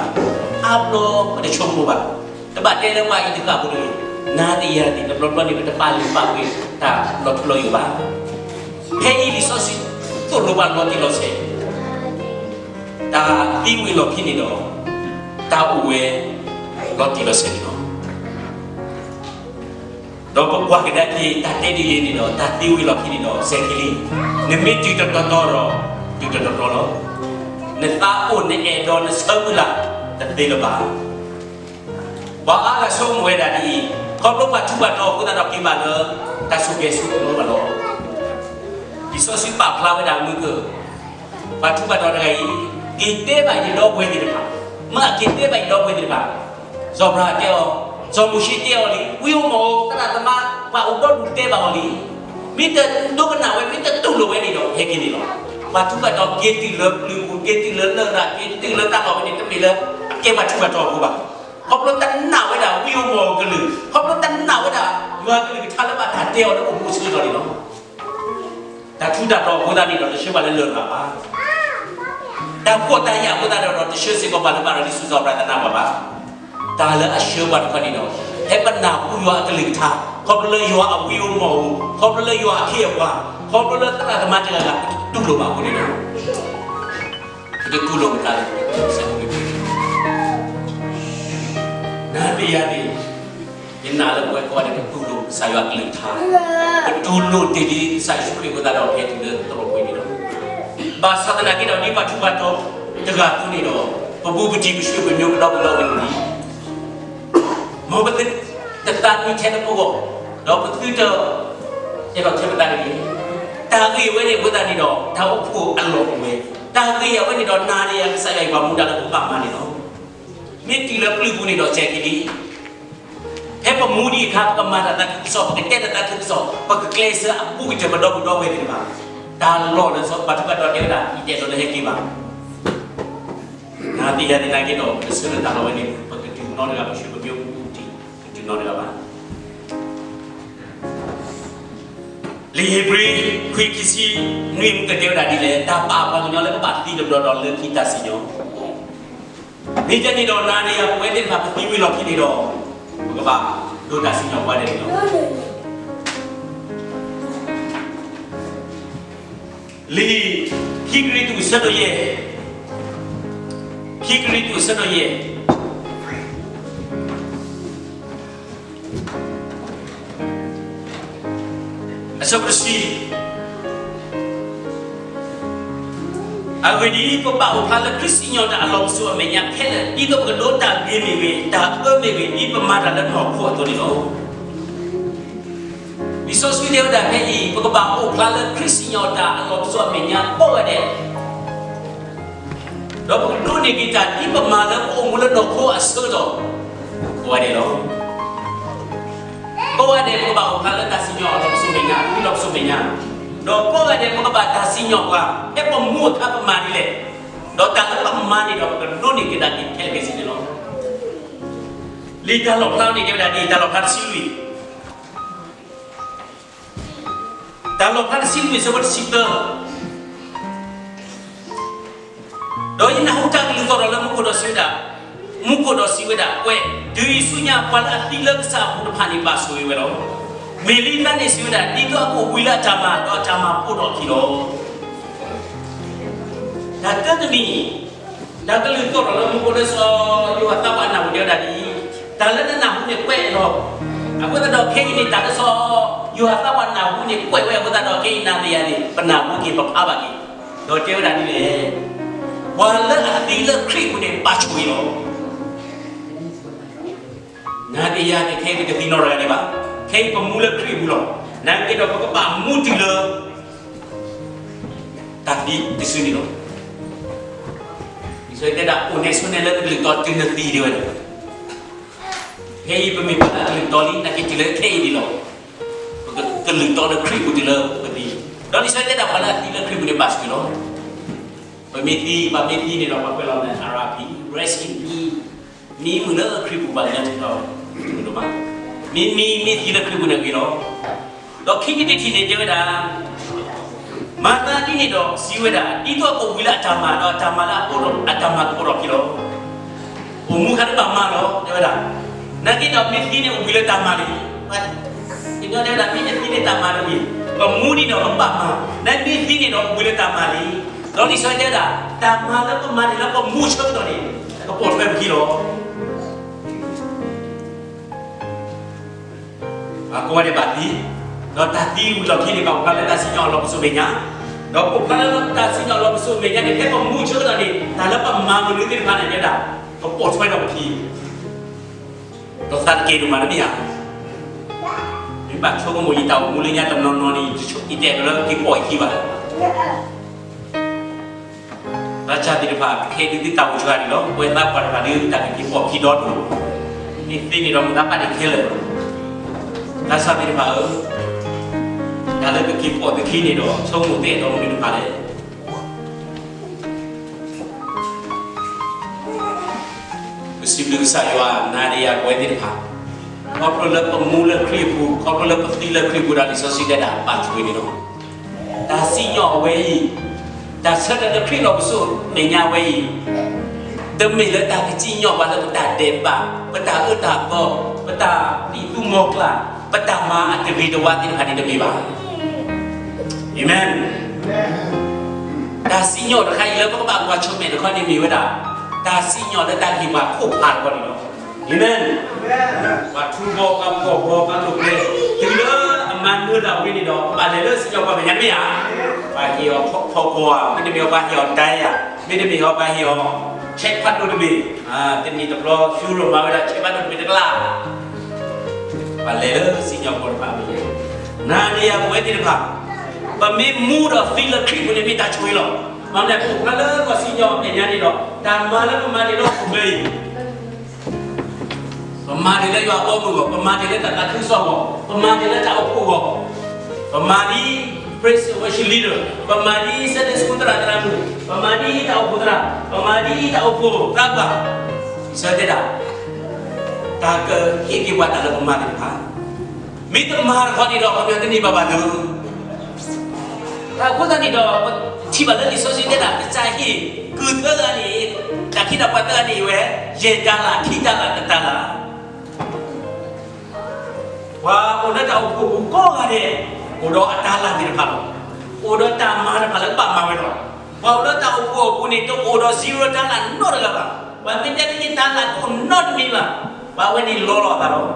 အါဘျီပတဆိကမိၣ်ဘၣ်. တဘၣ်တဲလၢပှၤအံၤတဃၣ်ဖိတဂ့ၤ. နၤသ့ၣ်ယၤသ့ၣ် တဘျီဘျီန့ၣ် ပတပာ်လုၢ်ပာ်ပှ့ၤတၢ်လီၤထူလီၤယိာ်ဘၣ်. ဖဲအံၤလံာ်စီဆှံသိၣ်လိပှၤလီၤတံၢ်လီၤဆဲး တၢ်သံဝံၤလီၢ်ခံန့ၣ်ဒီး တၢ်အိၣ်ဝဲလီၤတံၢ်လီၤဆဲးန့ၣ်လီၤ. ဒီးပကွၢ်ကဒါက့ၤ တၢ်တဲဒ်အံၤန့ၣ်ဒီး တၢ်သံဝံၤလီၢ်ခံန့ၣ်ဒီး စဲၤခံလံ. နမ့ၢ်တုၤတတီၤတီၤဒီး တုၤတတီၤတီၤလီၤ. နသးအိၣ်နအဲၣ်ဒိးနဆၢမုၢ်လၢ်တသ့လၢၤဘၣ်. ပှၤအါဂၤဆိကမိၣ်ဝဲဒၣ်ဒ်အံၤ, ခီဖျိပှၤထူးပှၤတီၤအဃိသတးဒီး က့ၤဘၣ်လၢတၢ်ဆိၣ်ဂ့ၤဆိၣ်ဝါလီၤ. လံာ်စီဆှံပာ်ဖျါဝဲဒၣ်မုၢ်ကၢၢ် ပှၤထူးပှၤတီၤတဂၤအံၤ က့ၤတဲဘၣ်ယဒီပုၢ်ဝဲၢ်သ့ၣ်တဖၣ်, မ့ၢ်က့ၤတဲဘၣ်ယဒီပုၢ်ဝဲၢ်သ့ၣ်တဖၣ်, စီၤအၤဘြၤဟၣ်တဲအီၤ, စီၤမိၤၡ့တဲအီၤလံ, ဝံဧိၤမီၣ်ဧိၤ သရၣ်သမါ ပှၤအိၣ်ဒီဒူၣ်တဲဘၣ်အီၤလံ. မ့ၢ်တဒိကနၣ်ဝဲ မ့ၢ်တတူၢ်လိာ်ဝဲန့ၣ်ဒီး ဟဲက့ၤန့ၣ်လီၤ. ပှၤထူးပှၤတီၤက့ၤတုၤလၢပျုၤပူၤ, က့ၤတုၤလၢလရာ်, က့ၤတုၤလၢတၢ်လီၢ်ဝဲန့ၣ် တမ့ၢ်လၢအကဲပှၤထူးပှၤတီၤအဃိဘၣ်. ခီဖျိတနာ်ဝဲဒၣ်ဝံဧိၤမီၣ်ဧိၤကလုၢ်, ခီဖျိတနာ်ဝဲဒၣ်ယွၤကလုၢ်ကထါလၢဘၣ်တၢ်တဲအီၤလၢအိၣ်မူအဆၢကတီၢ်န့ၣ်လီၤ. တၢ်ထူးတၢ်တီၤအဃိသတးန့ၣ်ဒီး တဆှၢပှၤလၢလရာ်ဘၣ်. တၢ်ဖှီၣ်တၢ်ယာ်အဃိသတးဒီး တဆှၢစ့ၢ်ကီးပှၤလၢဘၣ်ဒီးလံာ်စီဆှံပှၤတနာ်ဘၣ်ဘၣ်. တၢ်လၢအဆှၢပှၤတခီန့ၣ်ဒီး ဟဲပနာ်ဃုာ်ယွၤအကလုၢ်ကထါ, ခီဖျိလၢယွၤအဝံဧိၤမီၣ်ဧိၤ, ခီဖျိလၢယွၤအခ့အပှၤ, ခီဖျိလၢသရၣ်သမါတဂၤဂၤ ပတတူၢ်လိာ်ဘၣ်အဃိန့ၣ်လီၤ. ပတတူၢ်လိာ်မတၤလဲၣ်. နၤသ့ၣ်ယၤသ့ၣ် ယနာ်လၢပဝဲကိးဂၤဒဲး ပတူၢ်လိာ်ကစၢ်ယွၤအကလုၢ်ကထါ, ပတူၢ်လိာ်တ့ၢ်ဒံးကစၢ်ယ့ၣ်ၡူးခရံာ်အဃိသတးဒီး ပဟဲတုၤလၢသရိာ်ပူၤန့ၣ်လီၤ. ဘၣ်ဆၣ်သနာ်က့ဒီး ဒ်ပှၤထူးပှၤတီၤတဂၤအသိးန့ၣ်ဒီး ပဘူးပတံၢ်ပဆှၢပညိ ပဒီပုၢ်ဝဲၢ်လံ မ်ပတသးနံၤထဲလၢပဂီၢ်, ဒီးပသုတအဲၣ်ဒိးထဲပသးတဂ့ၤ. တၢ်ဂ့ၢ်ဝဲန့ၣ်အဃိသတးန့ၣ်ဒီး တၢ်အိၣ်ဖှိၣ်အလီၢ်အိၣ်ဝဲ, တၢ်ဂ့ၢ်အဝဲန့ၣ်ဒီး နၤဒီးယၤကစၢ်ယွၤအံၤပှၤမူဒါလၢပဘၣ်မၤန့ၣ်လီၤ. မ့ၢ်တုၤလၢပျုၤပူၤန့ၣ်ဒီး စဲၤက့ၤလံ. ဖဲပမူဒံးအခါ ပကမၤတၢ်သးခုကစီၣ်, ပကတဲတၢ်သးခုကစီၣ်, ပကကျဲးစၢးအဘူးကတၢၢ်ပဒီပုၢ်ဒီဝဲၢ်သ့ၣ်တဖၣ်, တၢ်လီၢ်လၢစီၤပၤထူးပှၤတီၤတဲဝဲဒၣ် ယတအဲၣ်ဒိးလၢဟဲက့ၤဘၣ်. နၤသ့ၣ်ယၤသ့ၣ်နာ်က့ဒီး ပဆၢလၢတၢ်လီၢ်ဝဲန့ၣ် ပကတုၤနီတဂၤ, ပဆှၢပညိပဘူးပတံၢ် ကတုၤနီတဂၤဘၣ်. လံာ်ဧ့ၤဘြံၤ ခွံ ခံဆံနွံ မုၢ်ကတဲဝဲဒၣ်ဒ်လဲၣ်, တၢ်ပာ်ပှၤကညီလၢကဘၣ်သံတဘျီဒီး လၢခံတၢ်စံၣ်ညီၣ် မ့ၢ်ဒ်န့ၣ်ဒီး နၤဒီးယၤပဝဲသ့ၣ်တဖၣ် ပသံဝံၤလီၢ်ခံန့ၣ်ဒီး ပကဘၣ်ဒိးတၢ်စံၣ်ညီၣ်ပှၤဒဲးန့ၣ်လီၤ. လံာ်ခံကရံၣ်သူး အဆၢဒိၣ်ယဲၢ်, ခံကရံၣ်သူး အဆၢဒိၣ်ယဲၢ် အဆၢဖိတဆံ, အဂ့ၢ်ဒ်အံၤ, ပဘၣ်အိၣ်ဖျါလၢခရံာ်စံၣ်ညီၣ်တၢ်အလီၢ်ပစိာ်အမဲာ်ညါခဲလၢာ်, ဒ်သိးပကဒိးတၢ်ဂ့ၤမ့ၢ်ဂ့ၤ, တၢ်အၢမ့ၢ်ဂ့ၤ, ဒ်ပမၤတၢ်လၢနီၢ်ခိအသိးန့ၣ်လီၤ. လံာ်စီဆှံတဲဝဲဒၣ်ဖဲအံၤ, ပကဘၣ်အိၣ်ဖျါလၢခရံာ်စံၣ်ညီၣ်တၢ်အလီၢ်ပစိာ်အမဲာ်ညါကိးဂၤဒဲး ဒီးပကဒိးန့ၢ်က့ၤတၢ်ဒ်ပမၤလၢပအိၣ်မူလၢနီၢ်ခိအဆၢကတီၢ် ကိးဂၤဒဲးလီၤ. ကိးဂၤဒဲး ပကဘၣ်အိၣ်ဖျါလၢတၢ်စံၣ်ညီၣ်အလီၢ်ပစိာ်မဲာ်ညါ, ခရံာ်လီၢ်ပစိာ်မဲာ်ညါ, ဒီးကိးဂၤဒဲး ပကဘၣ်တၢ်စံၣ်ညီၣ်ပှၤ ဖဲပမူအခါပမၤဒ်လဲၣ်, ဒီးတၢ်လၢပမၤန့ၣ်ဒီး ပကဒိးန့ၢ်က့ၤတၢ်ဒ်ခဲလၢာ်ခဲဆ့န့ၣ်လီၤ. လံာ်တၢ်လီၣ်ဖျါန့ၣ် တဲဝဲဒၣ်ဒ်အံၤ, တၢ်လီၣ်ဖျါတဆံလွံၢ် တၢ်လီၣ်ဖျါတဆံလွံၢ် အဆၢဖိတဆံသၢ, ဒီးယနၢ်ဟူတၢ်ကလုၢ်သီၣ်ထီၣ်လၢမူခိၣ်ဒီးစံးဝဲဒၣ်, မူခိၣ်ဒီးစံးဝဲဒၣ်, ကွဲး, တုၤအံၤဆူညါ ပှၤလၢအသံလၢကစၢ်အပူၤတဖၣ်န့ၣ် ဘၣ်ဆိၣ်ဂ့ၤဝဲလီၤ. မ့ၢ်လံတၢ်န့ၣ်စံးဝဲဒၣ်, ဒ်သိးအကအိၣ်ဘှံးလၢအတၢ်မၤ ဒီးအတၢ်မၤပိာ်ထီၣ်အခံလီၤ. တၢ်တမံၤ တၢ်ကလုၢ်သီၣ်ထီၣ်လၢမူခိၣ်လၢစီၤယိၤဟၣ်သးပှၢ်နၢ်ဟူတဲဝဲဒၣ်ဒ်အံၤ, တၢ်လၢနနၢ်ဟူန့ၣ်ကွဲးလီၤ. အဃိသတးဒီးခဲအံၤန့ၣ် တၢ်လၢစီၤယိၤဟၣ်သးပှၢ်နၢ်ဟူန့ၣ်ကွဲးဝဲအဃိသတးဒီး ခဲအံၤနၤသ့ၣ်ယၤန့ၣ် ပနၢ်ဟူက့ၤပဖးဘၣ်က့ၤ, ဒီးတဲဝဲဒၣ်ဒ်လဲၣ်, ပှၤလၢအသံလၢခရံာ်အပူၤန့ၣ် ဘၣ်ဆိၣ်ဂ့ၤလီၤ. နၤသ့ၣ်ယၤန့ၣ် ခဲအံၤပတသံနီတဂၤဒံးဘၣ်. ခဲအံၤပမူလၢခရံာ်အပူၤလီၤ. နာ်သက့ဒီး ပကဘၣ်မူတုၤလၢ တၢ်သံတစုန့ၣ်လီၤ. လံာ်စီဆှံတဲဒၣ် အိၣ်နဲဆိးနဲလၢနကလုၢ်တီတုၤနသံဒံးဝဲန့ၣ်, ခဲအံၤပမ့ၢ်ပှၤလၢအကလုၢ်တီလံ နာ်သက့တုၤလၢခဲအံၤန့ၣ်လီၤ. ပကလုၢ်တီလၢခရံာ်အပူၤတုၤလၢပသံ, ဒီးလံာ်စီဆှံတဲဒၣ် ပှၤလၢအသံလၢခရံာ်အပူၤန့ၣ် ဘၣ်ဆိၣ်ဂ့ၤလီၤ. ပမ့ၢ်သံ ပမ့ၢ်သံန့ၣ်ဒီး ပှၤကွဲးလီၤန့ၣ် R I P, rest in peace, မံမုာ်လၢခရံာ်ပူၤ ဘၣ်လၢထံထီၣ်ဝဲ တမုာ်ဒိၣ်မး. မ့မ့ၢ်မ့ၢ်သံလၢခရံာ်ပူၤန့ၣ်ဂ့ၤလီၤ. ဒီးခံထံၣ်တထံၣ်န့ၣ် တဲဝဲဒၣ်, မၤသးဒ်န့ၣ်ဒီးစံးဝဲဒၣ်, ဒ်သိးကဝံၤလၢအတၢ်မၤဒီးအတၢ်မၤလၢအအိၣ်ဒီး အတၢ်မၤကအိၣ်ဒီးခံလီၤ. အိၣ်မူခါတဘၣ်မၤလီၤ တဲဝဲဒၣ်. နာ်က့ဒီးမ့ၢ်သံန့ၣ်အိၣ်ဘှံးလၢတၢ်မၤန့ၣ်, တဲဝဲဒၣ် မ့ၢ်တသံန့ၣ်တၢ်မၤတမံၤ, ပမူဒ်န့ၣ်ဒီးပဘၣ်မၤ, နမ့ၢ်သံန့ၣ်ဒီးအိၣ်ဘှံးလၢတၢ်မၤလံ. ဒီးလံာ်စီဆှံတဲဒၣ်, တၢ်မၤလၢပမၤန့ၣ်လၢပမူဆၢကတီၢ်န့ၣ်, ကပိာ်ထွဲပခံလီၤ. ပှၤကိးဂၤဒဲးဘၣ်သံ, ဒီးတၢ်သံဝံၤလီၢ်ခံန့ၣ် ဘၣ်အိၣ်ဖျါလၢတၢ်စံၣ်ညီၣ်အလီၢ်ပစိာ်မဲာ်ညါ, ဒီးအိၣ်ဖျါလၢတၢ်စံၣ်ညီၣ်အလီၢ်ပစိာ်မဲာ်ညါန့ၣ် ဖဲပမူဆၢကတီၢ်န့ၣ် တၢ်လၢပမၤမနုၤသ့ၣ်တဖၣ်န့ၣ် တဲဒၣ်, ကပိာ်ထွဲဒီးပခံ, ဒီးသးတက့ၢ်ဒိၣ်မးတမ့ၢ်ဧါ. မ့ၢ်ဘၣ်ဆိကမိၣ်ယတၢ်အိၣ်မူလၢညါတနီၤနီၤန့ၣ်, ယတဲကလၢက့ၤပိာ်ယခံဘၣ် သးစၢ်သ့ၣ်တဖၣ် ခဲဒုးသုတၢ်အိၣ်ဆူၣ်ဂၤန့ၣ်လီၤ. ပဝဲသးပှၢ်တဖၣ်ဒုး တၢ်ကက့ၤပိာ်ခံဒီဒိၣ်, မ့ၢ်သ့န့ၣ်ဒီးမတၤပာ်ဒ့ခဲလၢာ်. သးစၢ်သ့ၣ်တဖၣ်ဧၢ, တၢ်လၢကက့ၤပိာ်သုခံန့ၣ်ဒီး ဆိကမိၣ်သ့အဒိမနုၤတဖၣ်လဲၣ်. ပစံးဘျုးကစၢ်ယွၤ, နၤဒီးယၤပဝဲသ့ၣ်တဖၣ်, ခီဖျိလၢပမူလၢခရံာ်အပူၤ, ခီဖျိလၢပသံလၢခရံာ်အပူၤဒီး လံာ်စီဆှံတဲဒၣ် ပာ်ထွဲန့ၣ်လီၤ. တၢ်စံၣ်ညီၣ်အဝဲအံၤ, တၢ်ဆၢထၢၣ်လၢခရံာ်လီၢ်ပစိာ်မဲာ်ညါအဝဲအံၤ, တမ့ၢ်လၢတၢ်ကစံၣ်ညီၣ်ပှၤလၢပတၢ်ဒဲးဘး, ပတၢ်အၢတၢ်သီ, ပတၢ်သံၣ်သူမီၤကျၢ်, ပတၢ်မၤအတဂ့ၤတဝါသ့ၣ်တဖၣ်န့ၣ်တမ့ၢ်ဘၣ်. အၤမ့ၣ်. တၢ်စံၣ်ညီၣ်တခါအံၤလၢပကဘၣ်ကွၢ်ဆၢၣ်မဲာ်တခီန့ၣ်မ့ၢ်ဝဲဒၣ်, တၢ်စံၣ်ညီၣ်လၢတၢ်ဂ့ၢ်ပှၤခိၣ်ဖးတခီန့ၣ်လီၤ. အၤမ့ၣ်. ပှၤထူဘီ ပှၤဖှီၣ်ဘီ ပှၤလိာ်ကွဲ, တုၤလၢအမၤနၢၤဒၣ်ဝဲန့ၣ်ဒီး ပဘၣ်လဲၤလၢစံၣ်ညီၣ်ပှၤမဲာ်ညါမ့ၢ်ဧါ, ပှၤဟ့ၣ်အီၤဖီကွီၢ်ဧါ, မ့တမ့ၢ်အီၤပှၤဟ့ၣ်အီၤဒၣ်ဧါ, မ့တမ့ၢ်အီၤပှၤဟ့ၣ်အီၤ check ဖးဒိၣ်တဘ့ၣ်, တနံၣ်တဘျီ ယူရိမၤဝဲဒၣ် check ဖးဒိၣ်တဘ့ၣ်တကလး ပလဲၤလၢစံၣ်ညီၣ်ကွီၢ်တဖၣ်မ့ၢ်, နၤဒီးယၤပဝဲသ့ၣ်တဖၣ်, ပမ့ၢ်မူဒီးသံလၢခရံာ်ပူၤန့ၣ်မ့ၢ်တၢ်ဆိၣ်ဂ့ၤလီၤ. မ့ၢ်န့ၣ် ပအိၣ်ဖျါလၢပှၤစံၣ်ညီၣ်မဲာ်ညါန့ၣ်ဒီး တၢ်မၤလၢပမၤန့ၣ်လၢဟီၣ်ခိၣ်ချၢအံၤ, ပမၤန့ၣ်လၢယွၤအဘီအမုၢ်အဂီၢ်, ပမၤန့ၣ်လၢတၢ်သးခုကစီၣ်အဂီၢ်, ပမၤန့ၣ်လၢတၢ်အိၣ်ဖှိၣ်အဂီၢ်, ပမၤဒ် praise and worship leader, ပမၤဒ် Sunday school သရၣ်သရၣ်မုၣ်, ပမၤဒ်တၢ်အိၣ်ဖှိၣ်သရၣ်, ပမၤဒ်တၢ်အိၣ်ဖှိၣ်သရၣ်ပှၢ်, ဆၢတဲဒၣ် တၢ်ကဟ့ၣ်က့ၤပှၤတၢ်လၢပမၤသ့ၣ်တဖၣ်, မ့ၢ်တမၤတခီန့ၣ်ဒီး ပှၤကညီတန့ၢ်ဘၣ်ဘၣ်လၢ တၢ်အဃိသတးန့ၣ်ဒီး ပထံၣ်ဘၣ်လၢလံာ်စီဆှံတဲဒၣ် ကစၢ်ဟ့ၣ်ကုၢ်သၢဂၤန့ၣ်, တၢ်ခံဒီးပှၤသၢဂၤန့ၣ်ဝဲ, ယဲၢ်တၤလၣ်, ခံတၤလၣ်, တတၤလၣ်. ပှၤအိၣ်လၢတၢ်အိၣ်ဖှိၣ်ပူၤကိးဂၤဒဲး, အိၣ်ဒီးအတၤလၣ်သ့ၣ်တဖၣ်လီၤ. အိၣ်ဒီးတၢ်မၤတဖၣ်လၢကဘၣ်မၤဝဲလီၤ. ပှၤအိၣ်လၢတၢ်အိၣ်ဖှိၣ်အပူၤန့ၣ် တအိၣ်ဒီး zero တၤလၣ်နီတဂၤဘၣ်. ပှၤမ့ၢ်တဲလၢယတၤလၣ်တအိၣ်နီတမံၤဘၣ်, ပှၤဝဲန့ၣ်လီလီၤအသးလီၤ. လံာ်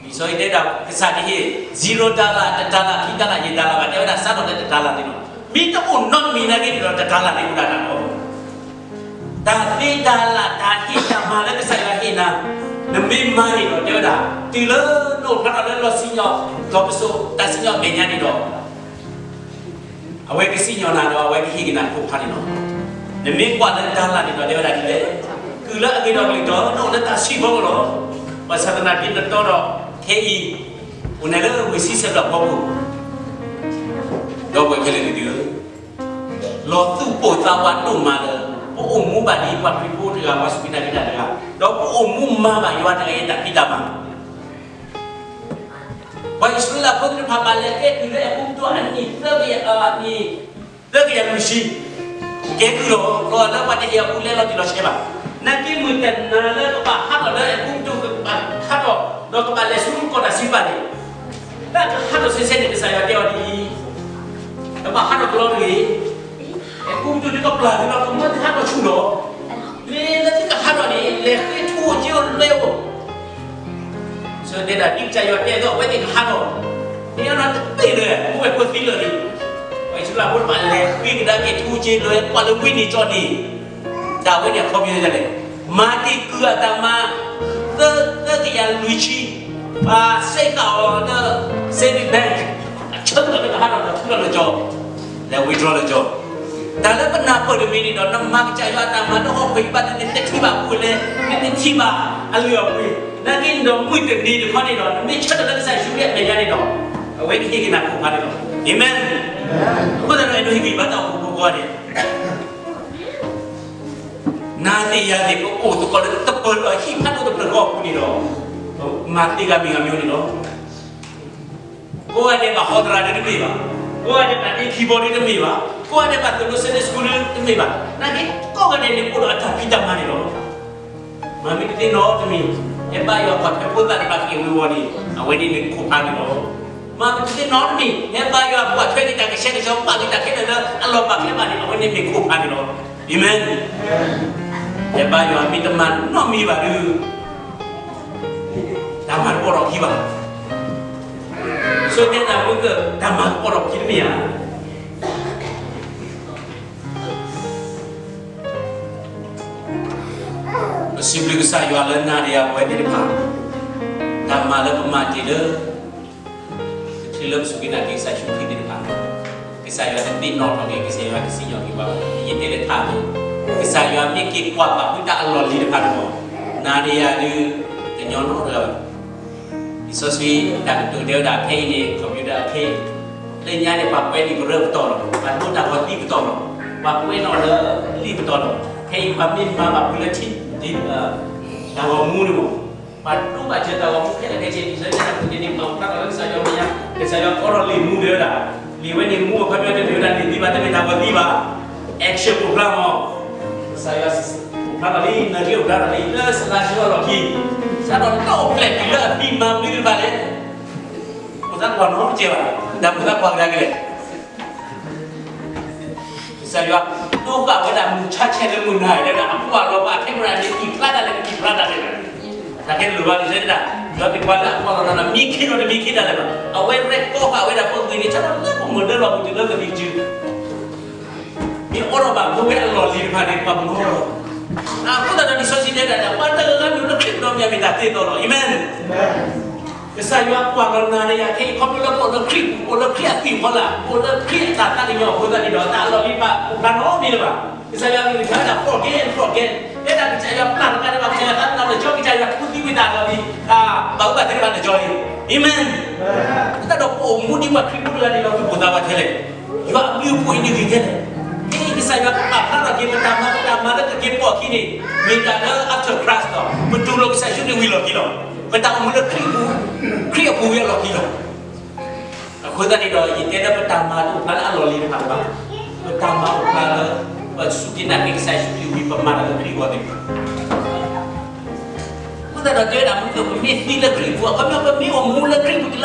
စီဆှံတဲဒၣ် ကစၢ်တဟ့ၣ် zero တၤလၣ်, တတၤလၣ်, ခံတၤလၣ်, ယဲၢ်တၤလၣ်ဘၣ်, တဲဝဲဒၣ်စးထီၣ်လၢတတၤလၣ်န့ၣ်လီၤ. မ့ၢ်တအိၣ်နီတမံၤနာ်က့န့ၣ်ဒီး တတၤလၣ်န့ၣ်အိၣ်ဒၣ်တၢ်လီၤ. တၢ်သ့တၢ်လၢ် တၢ်ဟ့ၣ်တၢ်မၤလၢကစၢ်ယွၤဟ့ၣ်နၤ, နမ့ၢ်မၤန့ၣ်ဒီး တဲဝဲဒၣ် တုၤလၢနအိၣ်ဖျါထီၣ်လၢလီၢ်စံၣ်ညီၣ်, လီၢ်ပစိာ်, တၢ်စံၣ်ညီၣ်မဲာ်ညါန့ၣ်ဒီး အဝဲကစံၣ်ညီၣ်နၤဒီး အဝဲကဟ့ၣ်က့ၤနၤတၢ်ဖိခွါန့ၣ်လီၤ. နမ့ၢ်ကွၢ်လၢတၤလၣ်န့ၣ်ဒီး တဲဝဲဒၣ်ဒ်လဲၣ်, ကုၢ်လၢအဂ့ၤဒီးကလုၢ်ဒီး နအိၣ်လၢတၢ်ဆံးဖိလီၤ. ဘၣ်ဆၣ်သနာ်က့ နတီဒီး ခဲအံၤ အိၣ်န့ၣ်လၢဝ့ၢ်ဆံဆဲးဘျၣ်ဖီခိၣ်, ဒီပုၢ်ဝဲၢ်ခဲလၢာ်န့ၣ်ဒုး လီၤသူၣ်ပိၢ်သးဝးဒိၣ်မးလၢ ပအိၣ်မူဘၣ်ဒ်ပှၤခရံာ်ဖိတဂၤ, ပှၤစူၢ်က့ၤနာ်က့ၤတၢ်တဂၤ, ဒီးပအိၣ်မူမၤဘၣ်ယွၤတဂၤအံၤအတၢ်ဖံးတၢ်မၤ. ပှၤအံၣ်စရ့လးဖိသ့ၣ်တဖၣ် ဘၣ်လဲၤကဲကုၢ်လၢအဲၤကူပတူးအနံၣ် သၢကယၤ, အနံၣ် သၢကယၤလွံၢ်ဆံ, ကဲကုၢ်လီၤ. လီၤလၢပှၤတဟ့ၣ်အပူၤလဲၤလီၤတံၢ်လီၤဆဲးဘၣ်. နာ်က့မုၢ်တနၤလၢကဘၣ်ဟးထီၣ်လၢအဲၤကူပတူး ကဘၣ်ဟးထီၣ် ဒီးကဘၣ်လဲၤဆူကီၢ်တၢ်စံးပာ်န့ၣ်, တၢ်ကဟးထီၣ်ဆဲးဆဲးန့ၣ် ကစၢ်ယွၤတဲအီၤဒ်အံၤ, ကဘၣ်ဟးထီၣ်ကလီတဂ့ၤ. အဲၤကူပတူးဒ်ကပျၢ်သုလီၤ, ကမၢတဟးထီၣ်ဆူၣ်လီၤ. မ့ၢ်လၢသုကဟးထီၣ်န့ၣ် လဲၤဃ့ထူကၠ့လွဲအိၣ် ဆၢတဲဒၣ် ဒ်ကစၢ်ယွၤတဲအသိး အဝဲသ့ၣ်ကဟးထီၣ်, မ့ၢ်အနီၢ်တဘ့ၣ်လၢၤ, အိၣ်ဝဲဖိသံလၢာ်န့ၣ်, ပှၤအံၣ်စရ့လးဖိတဖၣ်လဲၤဃ့ကဒါက့ၤထူကၠ့လွဲ ကွၢ်လၢဝံန့ၣ်ကၠီန့ၣ်, တၢ်ဝဲန့ၣ်အခီပညီဒ်လဲၣ်, မၤတ့ၢ်ကုၢ်အတၢ်မၤ သၢ, သၢကယၤလွံၢ်ဆံ, ဘၣ်စဲးဃာ်အီၤလၢ saving bank, အဆၢကတီၢ်လၢကဟးထီၣ်ဒီးထူလီၤလၢကၠီ လဲၤ withdraw လၢကၠီ. တၢ်လၢပနၢ်ပၢၢ်တမံၤန့ၣ်ဒီး နမၤကစၢ်ယွၤအတၢ်မၤလၢဟီၣ်ခိၣ်အံၤဘၣ်န့ၣ် နတထံၣ်ဘၣ်အပူၤလဲၣ်, နတထံၣ်ဘၣ်အလုၢ်အပှ့ၤ, နာ်က့န့ၣ်ဒီးမုၢ်တနံၤတခီန့ၣ်ဒီး နမ့ၢ်ဆၢထၢၣ်လၢကစၢ်ယ့ၣ်ၡူးခရံာ်အမဲာ်ညါန့ၣ်ဒီး အဝဲကဟ့ၣ်က့ၤနၤခိၣ်ဖးန့ၣ်လီၤ. အၤမ့ၣ်. အဃိသတးဒီး အဲၣ်ဒိးဟ့ၣ်ဂံၢ်ဘါတၢ်အိၣ်ဖှိၣ်ဖိကိးဂၤဒဲး နၤသ့ၣ်ယၤသ့ၣ် ပအိၣ်သကိးလၢတပၢၤလီၢ် ဟံၣ်ဖးဒိၣ်တဖျၢၣ်ဃီအပူၤန့ၣ်ဒီး မၤသ့ဂၤမ့ၢ်ဂၤမ့ၢ်န့ၣ်လီၤ. ကိးဂၤဒဲးဘၣ်ဟီသရၣ်ဒုတမ့ၢ်ဘၣ်, ကိးဂၤဒဲးဘၣ်ဒ့ခံဘီဒုတမ့ၢ်ဘၣ်, ကိးဂၤဒဲးဘၣ်သိၣ်လိ Sunday school ဒုတမ့ၢ်ဘၣ်, နာ်က့ကိးဂၤဒဲးန့ၣ်အိၣ်ဒီးအတၢ်ဖံးတၢ်မၤန့ၣ်လီၤ. မ့ၢ်တသ့နီတမံၤ, ဟဲဘါယွၤကွၢ်ထွဲဖိသၣ်တဖၣ်က့ၤဝံၤဝီၤန့ၣ် အဝဲန့ၣ်မ့ၢ်ခိၣ်ဖးန့ၣ်လီၤ. မ့ၢ်တသ့နီတမံၤ, ဟဲဘါယွၤကွၢ်ထွဲက့ၤတၢ်ကဆှဲကဆှီ ပာ်က့ၤတၢ်ခဲလၢာ်လၢအလီၢ်ဘၣ်ကျဲဘၣ်န့ၣ် အဝဲန့ၣ်မ့ၢ်ခိၣ်ဖးန့ၣ်လီၤ. အၤမ့ၣ်. ဟဲဘါယွၤမ့ၢ်တမၤနီတမံၤဘၣ်ဒီး တၢ်မၤတအိၣ်ထီၣ်ခံဘၣ်. ဆိတဲနၤမုၢ်ကၢၢ် တၢ်မၤတအိၣ်ထီၣ်ခံတမ့ၢ်ဧါ. ပစံးဘျုးကစၢ်ယွၤလၢနၤဒီးယၤပဝဲသ့ၣ်တဖၣ်, တၢ်မၤလၢပမၤတ့ၢ်လၢ တချုးလၢပစူၢ်က့ၤနာ်က့ၤကစၢ်ယ့ၣ်ၡူးခရံာ်သ့ၣ်တဖၣ်, ကစၢ်ယွၤတသ့ၣ်နီၣ်ထီၣ်က့ၤ ကစၢ်ယွၤတစံၣ်ညီၣ်က့ၤဘၣ်. ယတဲလၢထးအသိး, ကစၢ်ယွၤမ့ၢ်က့ၤကွၢ်ဘၣ်ဖုးတၢ်အလီၢ်လံၤတဖၣ်န့ၣ်, နၤဒီးယၤဒုး တညီနီတဂၤဘၣ်. လံာ်စီဆှံတၢ်ကတိၤတဲဝဲဒၣ် ဖဲအံၤန့ၣ် computer အခ့, လၢညါန့ၣ် ပှၤကွဲးလံာ်ပရၢပတီၢ်လီၤ, ပှၤဒိတၢ်ဂီၤသံပတီၢ်လီၤ, ပှၤကွဲးနီၣ်လၢလံာ်ပတီၢ်လီၤ. ဖဲအံၤပှၤမ့ၢ်မၤဘၣ်ဖုးလၢထံ, တၢ်ဂီၤမူန့ၣ်မ့ၢ် ပှၤဒိဘၣ်စၢၤတၢ်ဂီၤမူခဲလၢာ်ခဲဆ့ ဒ်သိးန့ၣ် ပကတဲန့ၣ် ပာ်ဖျါထီၣ်လၢကစၢ်ယွၤမဲာ်ညါ, ကစၢ်ယွၤကိးထီၣ်လံာ်မူဒၣ်ဝဲဒၣ်, လံာ်ဝဲန့ၣ်မူအခီပညီတမ့ၢ်ဝဲဒၣ်လံာ်သံဘၣ် တမ့ၢ်တၢ်ဂီၤသံဘၣ်, action ပာ်ဖျါမး, ကစၢ်ယွၤပာ်ဖျါထီၣ်လံ, နၢ်က့ပာ်ဖျါထီၣ်လံ လၢစလါဆၢအလီၢ်ခံ, စးထီၣ်လၢအိၣ်ဖျဲၣ်တုၤလၢအသံမၤမနုၤတဖၣ်လဲၣ်, ဖိသၣ်ကွၢ်နီတစဲးဘၣ်, ဒီးဖိသၣ်ကွၢ်ကဒါက့ၤလဲၣ် ကစၢ်ယွၤဒိဃာ်ဝဲဒၣ်မုၢ်ဆါဆဲးလၢမုၢ်နၤဒဲး အကွၢ်လီၤဘၣ်ခဲမုၢ်နၤန့ၣ် အံၣ်ဖျါဒၣ်လဲာ် အံၣ်ဖျါဒၣ်လဲာ်, တၢ်ခဲလၢာ်ဘၣ်န့ၣ် တဲဒၣ်, ယွၤက့ၤကွၢ်လၢအကွၢ်လီၤနၤ မံခ့ဒီးတမံခ့ဒၣ်လဲာ်ဘၣ်, အဝဲရဲၣ်ကီဃာ်ဝဲဒၣ်ပှၤဂ့ၤန့ၣ် ဆၢထီၣ်လၢပမုၢ်ဒၢလီၢ်ပူၤတုၤလၢကလံၤစု မ့ၢ်အိးထီၣ်ဘၣ်ဖိဝဲအလီၢ်လံၤတဖၣ်န့ၣ် ပှၤမၤလီၤ, အဃိသတးဒီးလံာ်စီဆှံတဲဒၣ် ပှၤတဂၤဂၤမ့ၢ်အိၣ်လၢခရံာ်ပူၤဒီးမ့ၢ်အမ့ၢ်တၢ်သ့အသီလီၤ, အၤမ့ၣ်. ကစၢ်ယွၤကွၢ်လီၤနၤဒီးယၤခဲအံၤ ခီဖျိလၢပအိၣ်လၢခရံာ်ပူၤ, အိၣ်လၢခရံာ်အသွံၣ်ဖီလာ်, အိၣ်လၢခရံာ်အတၢ်သးကညီၤအဃိသတးန့ၣ်ဒီး တၢ်အလီၢ်လံၤတဖၣ်အိၣ်ဖျါနီတမံၤလၢၤဘၣ်. ကစၢ်ယွၤကလုၢ်ကထါဒၣ် forget forget, တဲဒၣ်ကစၢ်ယွၤပျၢ်တဂၤဒံးဘၣ် ကစၢ်ယွၤသးတဂၤလၢာ်ကၠီ ကစၢ်ယွၤခူသူၣ်ဝံသးလီၤလံ, ဘၣ်အူဘၣ်သ့ၣ်တဖၣ်လၢာ်ကၠီအံၤ, အၤမ့ၣ်. တၢ်ဒီးပအိၣ်မူဒံးပှၤခရံာ်ဖိတဂၤန့ၣ်ဒီး သူၣ်ပိၢ်သးဝးထဲလဲၣ်, ယွၤအဘျုးအဖှိၣ်အံၤန့ၣ်ဂ့ၤထဲလဲၣ်, ဖဲအံၤကစၢ်ယွၤကပာ်ဖျါထီၣ်က့ၤ ပတၢ်မၤ ပတၢ်မၤလၢကက့ၤပိာ်အခံန့ၣ် မ့ၢ်တၢ်လၢ after Christ လီၤ, ပတူၢ်လိာ်ကစၢ်ယ့ၣ်ၡူးခရံာ်ဝံၤလီၢ်ခံလီၤ, ပတၢ်အိၣ်မူလၢခရံာ်အပူၤ, ခရံာ်အပူၤဝံၤအလီၢ်ခံလီၤ. အဃိသတးန့ၣ်ဒီး ယတဲလၢပတၢ်မၤတအိၣ်ဖျါလၢအလီၢ်လံၤတဖၣ်ဘၣ်, ပတၢ်မၤအိၣ်ဖျါလၢ ပစူၢ်က့ၤနာ်က့ၤကစၢ်ယ့ၣ်ၡူးခရံာ်ဝံၤ ပမၤတၢ်လၢခရံာ်အဂီၢ်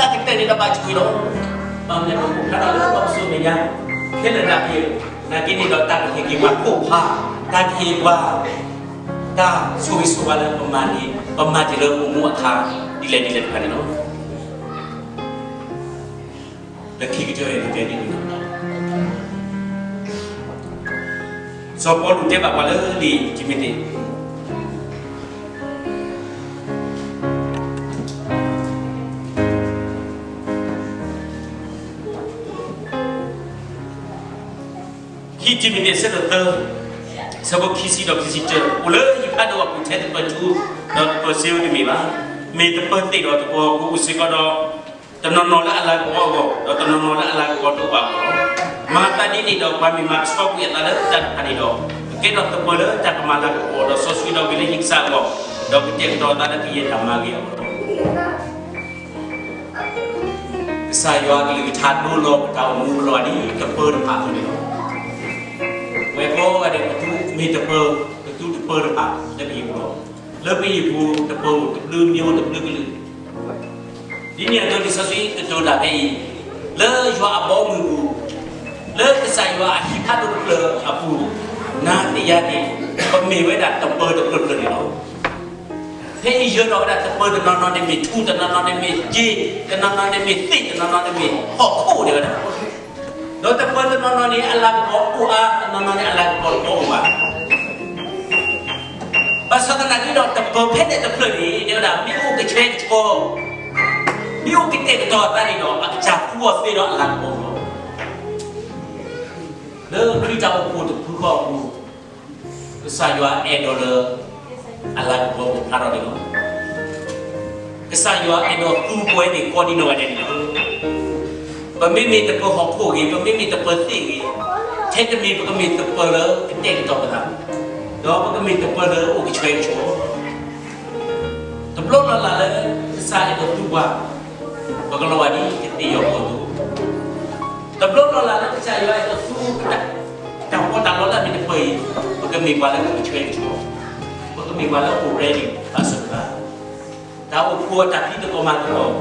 သ့ၣ်တဖၣ် အဃိသတးဒီးတဲဝဲဒၣ် မ့ၢ်ပမ့ၢ်သံလၢခရံာ်အပူၤ အခီပညီ ပမ့ၢ်အိၣ်မူလၢခရံာ်အပူၤတုၤလၢအကတၢၢ်န့ၣ်ဒီးဘၣ်ဆိၣ်ဂ့ၤလီၤ. ဘၣ်မနုၤပအိၣ်ဖျါထီၣ်လၢပှၤပစိာ်မဲာ်ညါ ခဲလၢာ်နာ်က့, နာ်က့န့ၣ်ဒီးတၢ်ကဟ့ၣ်က့ၤပှၤခိၣ်ဖး, တၢ်ကဟ့ၣ်ပှၤ တၢ်ဆိၣ်ဂ့ၤဆိၣ်ဝါလၢပမၤန့ၣ် ပမၤတ့ၢ်လၢပအိၣ်မူအခါ ဒ်လဲၣ်ဒ်လဲၣ်တဖၣ်န့ၣ်လီၤ. လၢခံကတၢၢ်န့ၣ်တဲဒ်န့ၣ်လီၤ. စီၤပီလူးတဲဘၣ်ပှၤလၢလံာ်တံၤမသ့း ခံတံၤမသ့း အဆၢဒိၣ်သၢ, အဆၢဖိခံဆံဒီးခံဆံတၢ, အိၣ်လၢယဖးဒိၣ်အပူၤထဲတပၢၤထူ ဒီးတပၢၤစ့ဧိၤတမ့ၢ်ဘၣ်. မ့ၢ်တပၢၤသ့ၣ်ဒီးတပၢၤဟီၣ်ခိၣ်အိၣ်စ့ၢ်ကီးဒီး တနီၤနီၤလၢအလၤကပီၤအဂီၢ် ဒီးတနီၤနီၤလၢအလၤကပီၤတအိၣ်ဘၣ်အဂီၢ်လီၤ. မၤသးဒ်န့ၣ်ဒီး ပှၤမ့ၢ်မၤကဆှီကွံာ်အသးလၢတၢ်တဖၣ်န့ၣ်ဒီး ကကဲထီၣ်သပၢၤလၢတၢ်ကမၤလၤကပီၤ ဒီးစီဆှံဒီးဝံၤလၢဟံၣ်ကစၢ်အဂီၢ်, ဒီးကတဲာ်ကတီၤအသးလၢကယဲၢ်တၢ်မၤဂ့ၤအဂီၢ်လီၤ. ကစၢ်ယွၤကလုၢ်ကထါဒိလီၤပတၢ်အိၣ်မူလီၤဒ်တပၢၤတဖၣ်အသိးန့ၣ်လီၤ. ပဝဲကိးဂၤဒဲး ပသူမ့ၢ်တပၢၤ, ပသူတပၢၤတဖၣ်လၢပဟံၣ်ပူၤလီၤ. လၢပဟံၣ်ပူၤတပၢၤ တဘျုးမ့ၢ်အိၣ်တဘျုးကလုာ် ဒ်န့ၣ်အသိး လံာ်စီဆှံကတိၤတၢ်ဖဲအံၤ, လၢယွၤအဘီအမုၢ်အပူၤ, လၢကစၢ်ယွၤအဟံၣ်ဖးဒိၣ်တဖျၢၣ်အပူၤ, နၤသ့ၣ်ယၤသ့ၣ် ပမ့ၢ်ဝဲဒၣ်တပၢၤတဖျၢၣ်ဖျၢၣ်န့ၣ်လီၤ. ဖဲအံၤယၢၤထီၣ်ဝဲဒၣ်တပၢၤ တနီၤနီၤန့ၣ်မ့ၢ်ထူ, တနီၤနီၤန့ၣ်မ့ၢ်စ့, တနီၤနီၤန့ၣ်မ့ၢ်သ့ၣ်, တနီၤနီၤန့ၣ်မ့ၢ်ဟီၣ်ခိၣ်ဒဲးဝဲဒၣ် ဒီးတပၢၤတနီၤနီၤန့ၣ် အလၤကပီၤအိၣ်အါ, တနီၤနီၤန့ၣ် အလၤကပီၤတအိၣ်ဘၣ်. ဘၣ်ဆၣ်သနာ်က့ဒီး တပၢၤဖဲန့ၣ်တဖျၢၣ်န့ၣ် တဲဝဲဒၣ် မ့ၢ်အိၣ်ကဆှဲကဆှီ, မ့ၢ်အိၣ်ကတဲာ်ကတီၤအသးန့ၣ်ဒီး အကစၢ်သူအီၤသ့ဒီးအလၤကပီၤလီၤ. လၢခရံာ်တၢ်အိၣ်ဖှိၣ်တဖုဃီအပူၤ, ကစၢ်ယွၤအဲၣ်ဒိးလၢ အလၤကပီၤအိၣ်ဖျါထီၣ်န့ၣ်လီၤ. ကစၢ်ယွၤအဲၣ်ဒိးသူပဝဲသ့ၣ်ကိးဒံနီၢ်ဂၤဒဲးန့ၣ်လီၤ. ပမ့မ့ၢ်တပၢၤဟီၣ်ခိၣ်ဂ့ၤ, ပမ့မ့ၢ်တပၢၤသ့ၣ်ဂ့ၤ, ထဲတမံၤပကမ့ၢ်တပၢၤလၢကတဲာ်ကတီၤပသး, ဒီးပကမ့ၢ်တပၢၤလၢအိၣ်ကဆှဲကဆှီ, တဘျီလၢ်လၢ်လၢ ကစၢ်အဲၣ်ဒိးသူပှၤ, ပကလီၤဂာ်ဒ်ကသ့ၣ်ယီၤဖိအသိး, တဘျီလီၤလးလၢကစၢ်ယွၤအဲၣ်ဒိးသူ တၢ်ပီးတၢ်လီလၢအမ့ၢ်တပၢၢ်အံၤ, ပကမ့ၢ်ပှၤလၢကဆှဲကဆှီ, ပကမ့ၢ်ပှၤလၢအိၣ် ready ဘၣ်ဆၣ်သနာ်က့ တၢ်အိၣ်ဖှိၣ်အတၢ်ဖံးသကိးမၤသကိး,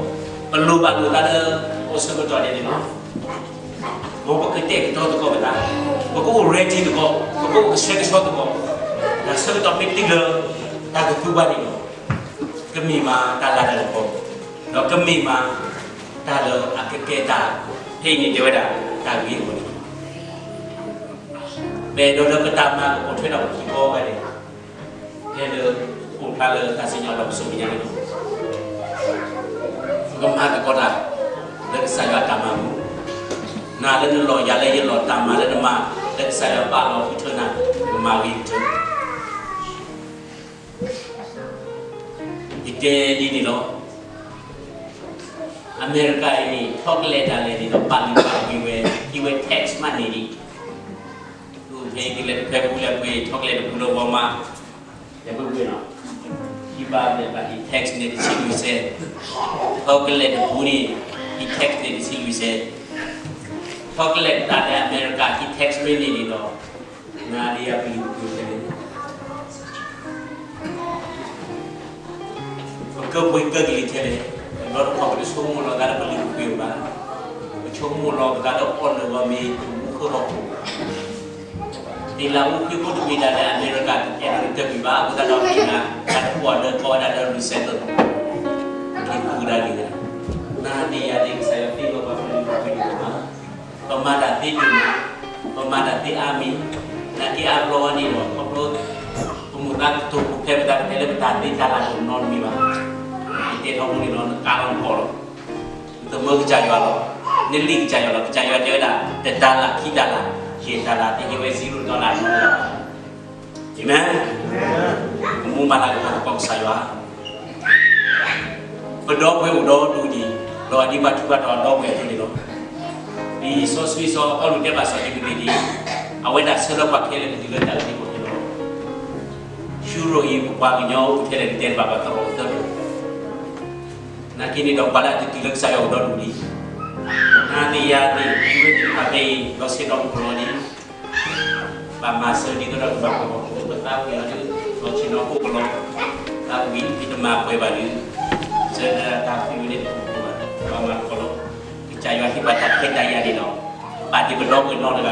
ပလိၣ်ဘၣ်လိာ်သးလၢအိၣ်ဆၢကတီၢ်ဒဲးန့ၣ်လီၤ. မ်ပကတဲာ်ကတီၤသကိးပသး, ပကအိၣ် ready သကိး, ပကအိၣ်ကဆှဲကဆှီသကိး, တၢ်ဆၢကတီၢ်မ့ၢ်တုၤလၢ တၢ်ကသူပှၤန့ၣ်လီၤ. ကမ့ၢ်မးတၢ်လၤတၢ်ကပီၤ, ဒီးကမ့ၢ်မးတၢ်လၢအကကဲတၢ် ဖဲအံၤန့ၣ်တဲဝဲဒၣ် တၢ်ဂ့ၢ်အဂီၢ်န့ၣ်လီၤ. ပအဲၣ်ဒိးလၢပတၢ်မၤကအိၣ်ထွဲဒီးပထံကီၢ်ဂၤန့ၣ်, ဖဲလၢအိၣ်ဖျါလၢတၢ်စံၣ်ညီၣ်ဒီးပစိၤကညါန့ၣ်လီၤ. ပကမၤသကိးတၢ် လၢကစၢ်ယွၤအတၢ်မၤပူၤ, နၤလၢနလီၢ် ယၤလၢယလီၢ် တၢ်မၤလၢနမၤ လၢကစၢ်ယွၤပာ်လီၤဃုထၢနၤ နကမၤဂ့ၤကတၢၢ် ယတဲဒ်န့ၣ်လီၤ. အမဲရကၤအံၤန့ၣ် chocolate တၢ်လဲၣ်န့ၣ်ဒီး ပာ်လုၢ်ပာ်ပှ့ၤဝဲ, ဟံးဝဲ tax မးန့ၣ်ဒံး. ဖဲကလဲၤတဖဲပူၤလဲၤပှ့ၤ chocolate တပူၤလၢ Walmart လဲၤပှ့ၤပှ့ၤနီၤ, ဟံးဘၣ်လဲၤဘၣ်ဟံး tax န့ၣ်တဆံလွံၢ်စဲး, chocolate တပူၤန့ၣ် ဟံး tax န့ၣ်တဆံလွံၢ်စဲး, chocolate တၢ်လဲၣ်အမဲရကၤ ဟံး tax မ့ၢ်န့ၣ်န့ၣ်ဒီး နၤဒီးယၤပလုၢ်ပှ့ၤထဲန့ၣ် ပကပှ့ၤကၢကလံၤထဲလဲၣ်, တဘျီတခီၣ်ပတဆိကမိၣ်လီၤသးလၢပလုၢ်ပှ့ၤဘၣ်, ပဆိကမိၣ်လီၤပသးလၢအီၣ်လၢာ်ဂီၢ်မ့ၢ်တမူဃုာ်ဟီၣ်ခိၣ်, တ့လၢအူဃ့ဖိတမ့ၢ်ဒၣ်လၢအမဲရကၤတကဲဒီးတၢ်ဘံၣ်ဘၣ် အဃိသတးဒီး တၢ်တပှီၢ်လၢကိးဝဲဒၣ်လၢ recycle က့ၤဃုာ်ကဒါက့ၤဝဲ, နၤဒီးယၤန့ၣ် ကစၢ်ယွၤသ့လီၤပှၤပလုၢ်ပှ့ၤန့ၣ်မး, ပမၤတၢ်သ့ဒိၣ်မး, ပမၤတၢ်သ့အါမံၤ, နာ်က့အါဘျီဝဲန့ၣ်ဒီး ခီဖျိ ပမိၢ်သးကတိၤပူၤဖျဲးပသးကတဲလၢပတၢ်သ့တၢ်လၤတနီတမံၤဘၣ်. ယတဲထီဘိန့ၣ်လီၤ နကါလီၤနကီၢ်လီၤ, နသမၢကစၢ်ယွၤလီၤ, နလံၣ်ကစၢ်ယွၤလီၤ, ကစၢ်ယွၤတဲဝဲဒၣ် တတၤလၤခံတၤလၤ, ယဲၢ်တၤလၤ တဟ့ၣ်ဝဲ zero dollar နီတဂၤဘၣ်. အၤမ့ၣ်. ပမူမၤလၤကပီၤသကိးကစၢ်ယွၤ ပဒီပုၢ်ဝဲၢ်အိၣ်ဒီဒူၣ်ဒံး, ဒီးအဒံးဘၣ်ထူဘၣ်တီၤဒီပုၢ်ဝဲၢ်အသိးန့ၣ်လီၤ. ဒ်စီဆှံစီအီလူးတဲဘၣ်စီၤတံၤမသ့းဒ်အံၤ, အဝဲဒၣ်ဆှၢလၢပှၤခဲလၢာ်ကတုၤလၢတၢ်အုၣ်က့ၤခီၣ်က့ၤလီၤ. ယူရိၤအံၤ ပပှၤကညီအိၣ်ထဲလဲၣ် နတဲတဘၣ်ဘၣ်သရိာ်သၢဖျၢၣ်, နာ်က့န့ၣ်ဒီးပှၤလၢအတတုၤလၢကစၢ်ယွၤအိၣ်ဒီဒူၣ်ဒံး, နၤသ့ၣ်ယၤသ့ၣ် သုဝဲသ့ၣ်တဖၣ်ဖဲအံၤ လီၤဆ့ၣ်နီၤမုၢ်ကလီၤဒံး ဘၣ်မၤစၢၤဒ်သိးဒီးကဘၣ်ပှဲၤဂီၢ်ပူၤ ပသးဝံၣ်အီၤဒ် လီၤဆ့ၣ်နီၤမုၢ်ကလီၤ, သးဝံၣ်မ့ၢ်တမၤပှဲၤဘၣ်ဒုး စၢၤဒၣ်တၢ်သံဝဲန့ၣ်တပူၤပူၤဘၣ် ဘၣ်မၤကီလီၤ. ကစၢ်ယွၤဟ့ၣ်ပှၤတၢ်ခွဲးတၢ်ယာ်န့ၣ်ဒီး ဘၣ်တ့ၢ်ပဒီပုၢ်ဝဲၢ်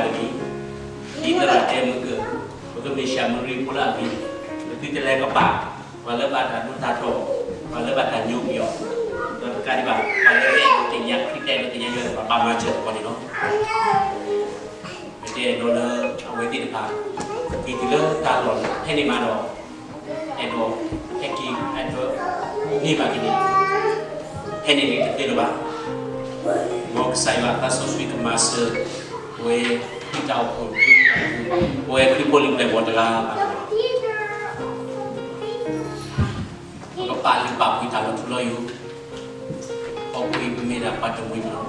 နီတဂၤတဂ့ၤ, ဒ်သရၣ်တဲမုၢ်ကၢၢ်, ပကမ့ၢ်ၡၤမရံဖိလၢအဂ့ၤ, ပသုတလဲၤကပာ် ပှၤလၢဘၣ်တၢ်ဒိတၢ်ထီၣ်, ပှၤလၢဘၣ်တၢ်ညိကွံာ်အီၤ, ဒီးတကးဒံးဘၣ် ပှၤလၢတအဲၣ်ဒိးသ့ၣ်ညါခရံာ် တအဲၣ်ဒိးသ့ၣ်ညါယွၤ ဘၣ်မၤစၢၤအဂီၢ်န့ၣ်လီၤ. ပတဲဒီးလၢအဝဲသ့ၣ်တဖၣ် က့ၤတုၤလၢတၢ်လီၢ်လၢဖဲန့ၣ်မးဒီး အဲၣ်ဒိးဟဲက့ၤ အဲၣ်ဒိးန့ၢ်ဘၣ်က့ၤန့ၣ် ဖဲန့ၣ်န့ၣ်တသ့လၢၤဘၣ်. မ်ကစၢ်ယွၤအသးစီဆှံကမၤစၢၤ ပဝဲသုတၢ်အိၣ်ဖှိၣ် ပဝဲခရံာ်ဖိလံာ်ပျဲၢ်ဘီၣ်တဂၤဘၣ် ပကပာ်လုၢ်ပာ်ပှ့ၤတၢ်လီၤထူလီၤယိာ်, ဟီၣ်ခိၣ်အံၤပမ့ၢ်ဒၣ်ပှၤတမှံၤလီၤ.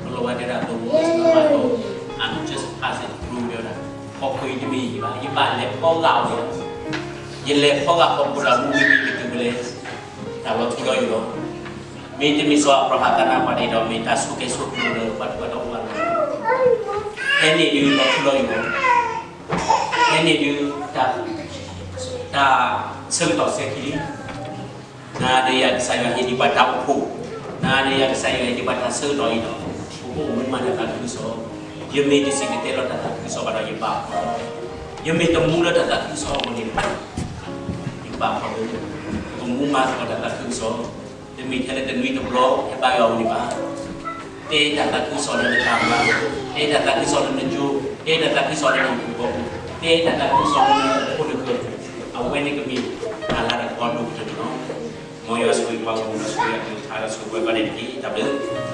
တလိၣ်ဝဲတဲဒၣ် the world is not my home, I'm just passing through တဲဝဲဒၣ်, ဟီၣ်ခိၣ်အံၤတမ့ၢ်ယၤဘၣ်, ယဘၣ်လဲၤဖီဂာ်အီၤလီၤ. ယလဲၤဖီဂာ်ဟီၣ်ခိၣ်ဒီးမူဝံၤမ့ၢ်ကတုၤဖဲလဲၣ်, တၢ်လီၤထူလီၤယိာ်လီၤ. မ့တမ့ၢ်စီၤအၤဘြၤဟၣ်သးနါပှၤန့ၣ်ဒီး မ့ၢ်တၢ်ဆိၣ်ကဲဆိၣ်ကလိၤလၢပှၤတဖၣ်တအိၣ်ဘၣ်လီၤ. ဖဲန့ၣ်ဒုးလီၤထူလီၤယိာ်လီၤ. ဖဲန့ၣ်ဒုး တၢ်ဆၢကတီၢ်စဲခံလံ. နၤဒီးယၤကစၢ်ယွၤဟ့ၣ်ဒံးပှၤတၢ်အိၣ်ဖှိၣ်, နၤဒီးယၤကစၢ်ယွၤဟ့ၣ်ဒံးပှၤတၢ်ဆၢကတီၢ်အံၤဒီး ပကအိၣ်မူမၤတၢ်သးခုကစီၣ်, ယမ့ၢ်တစံၣ်တဲၤတဲလီၤတၢ်သးခုကစီၣ်ဘၣ်ဒီးယပာ်ဖှိၣ်လီၤ. ယမ့ၢ်တမူလၢတၢ်သးခုကစီၣ်အဂီၢ်န့ၣ် ယပာ်ဖှိၣ်လီၤ. ပကမူမၤသကိးတၢ်သးခုကစီၣ်, တမ့ၢ်ထဲလၢတနွံတဘျီ ဟဲဘါယွၤအအိၣ်န့ၣ်ဘၣ်. တဲတၢ်သးခုကစီၣ်လၢနတၢ်မၤ, တဲတၢ်သးခုကစီၣ်လၢနကၠိ, တဲတၢ်သးခုကစီၣ်လၢနဟံၣ်ဖိဃီဖိ, တဲတၢ်သးခုကစီၣ်လၢနဖိနဃၢၤ, အဝဲန့ၣ်ကမ့ၢ်တၢ်လၤတၢ်ကပီၤဒိၣ်ကတၢၢ်န့ၣ်လီၤ. မ်ယွၤဆိၣ်ဂ့ၤပှၤဂီၢ်မုၢ်ဒီးဆိၣ်ဂ့ၤအကလုၢ်ကထါဒီးဆိၣ်ဂ့ၤပှၤကိးဂၤဒဲးတက့ၢ်. တၢ်ဘျုး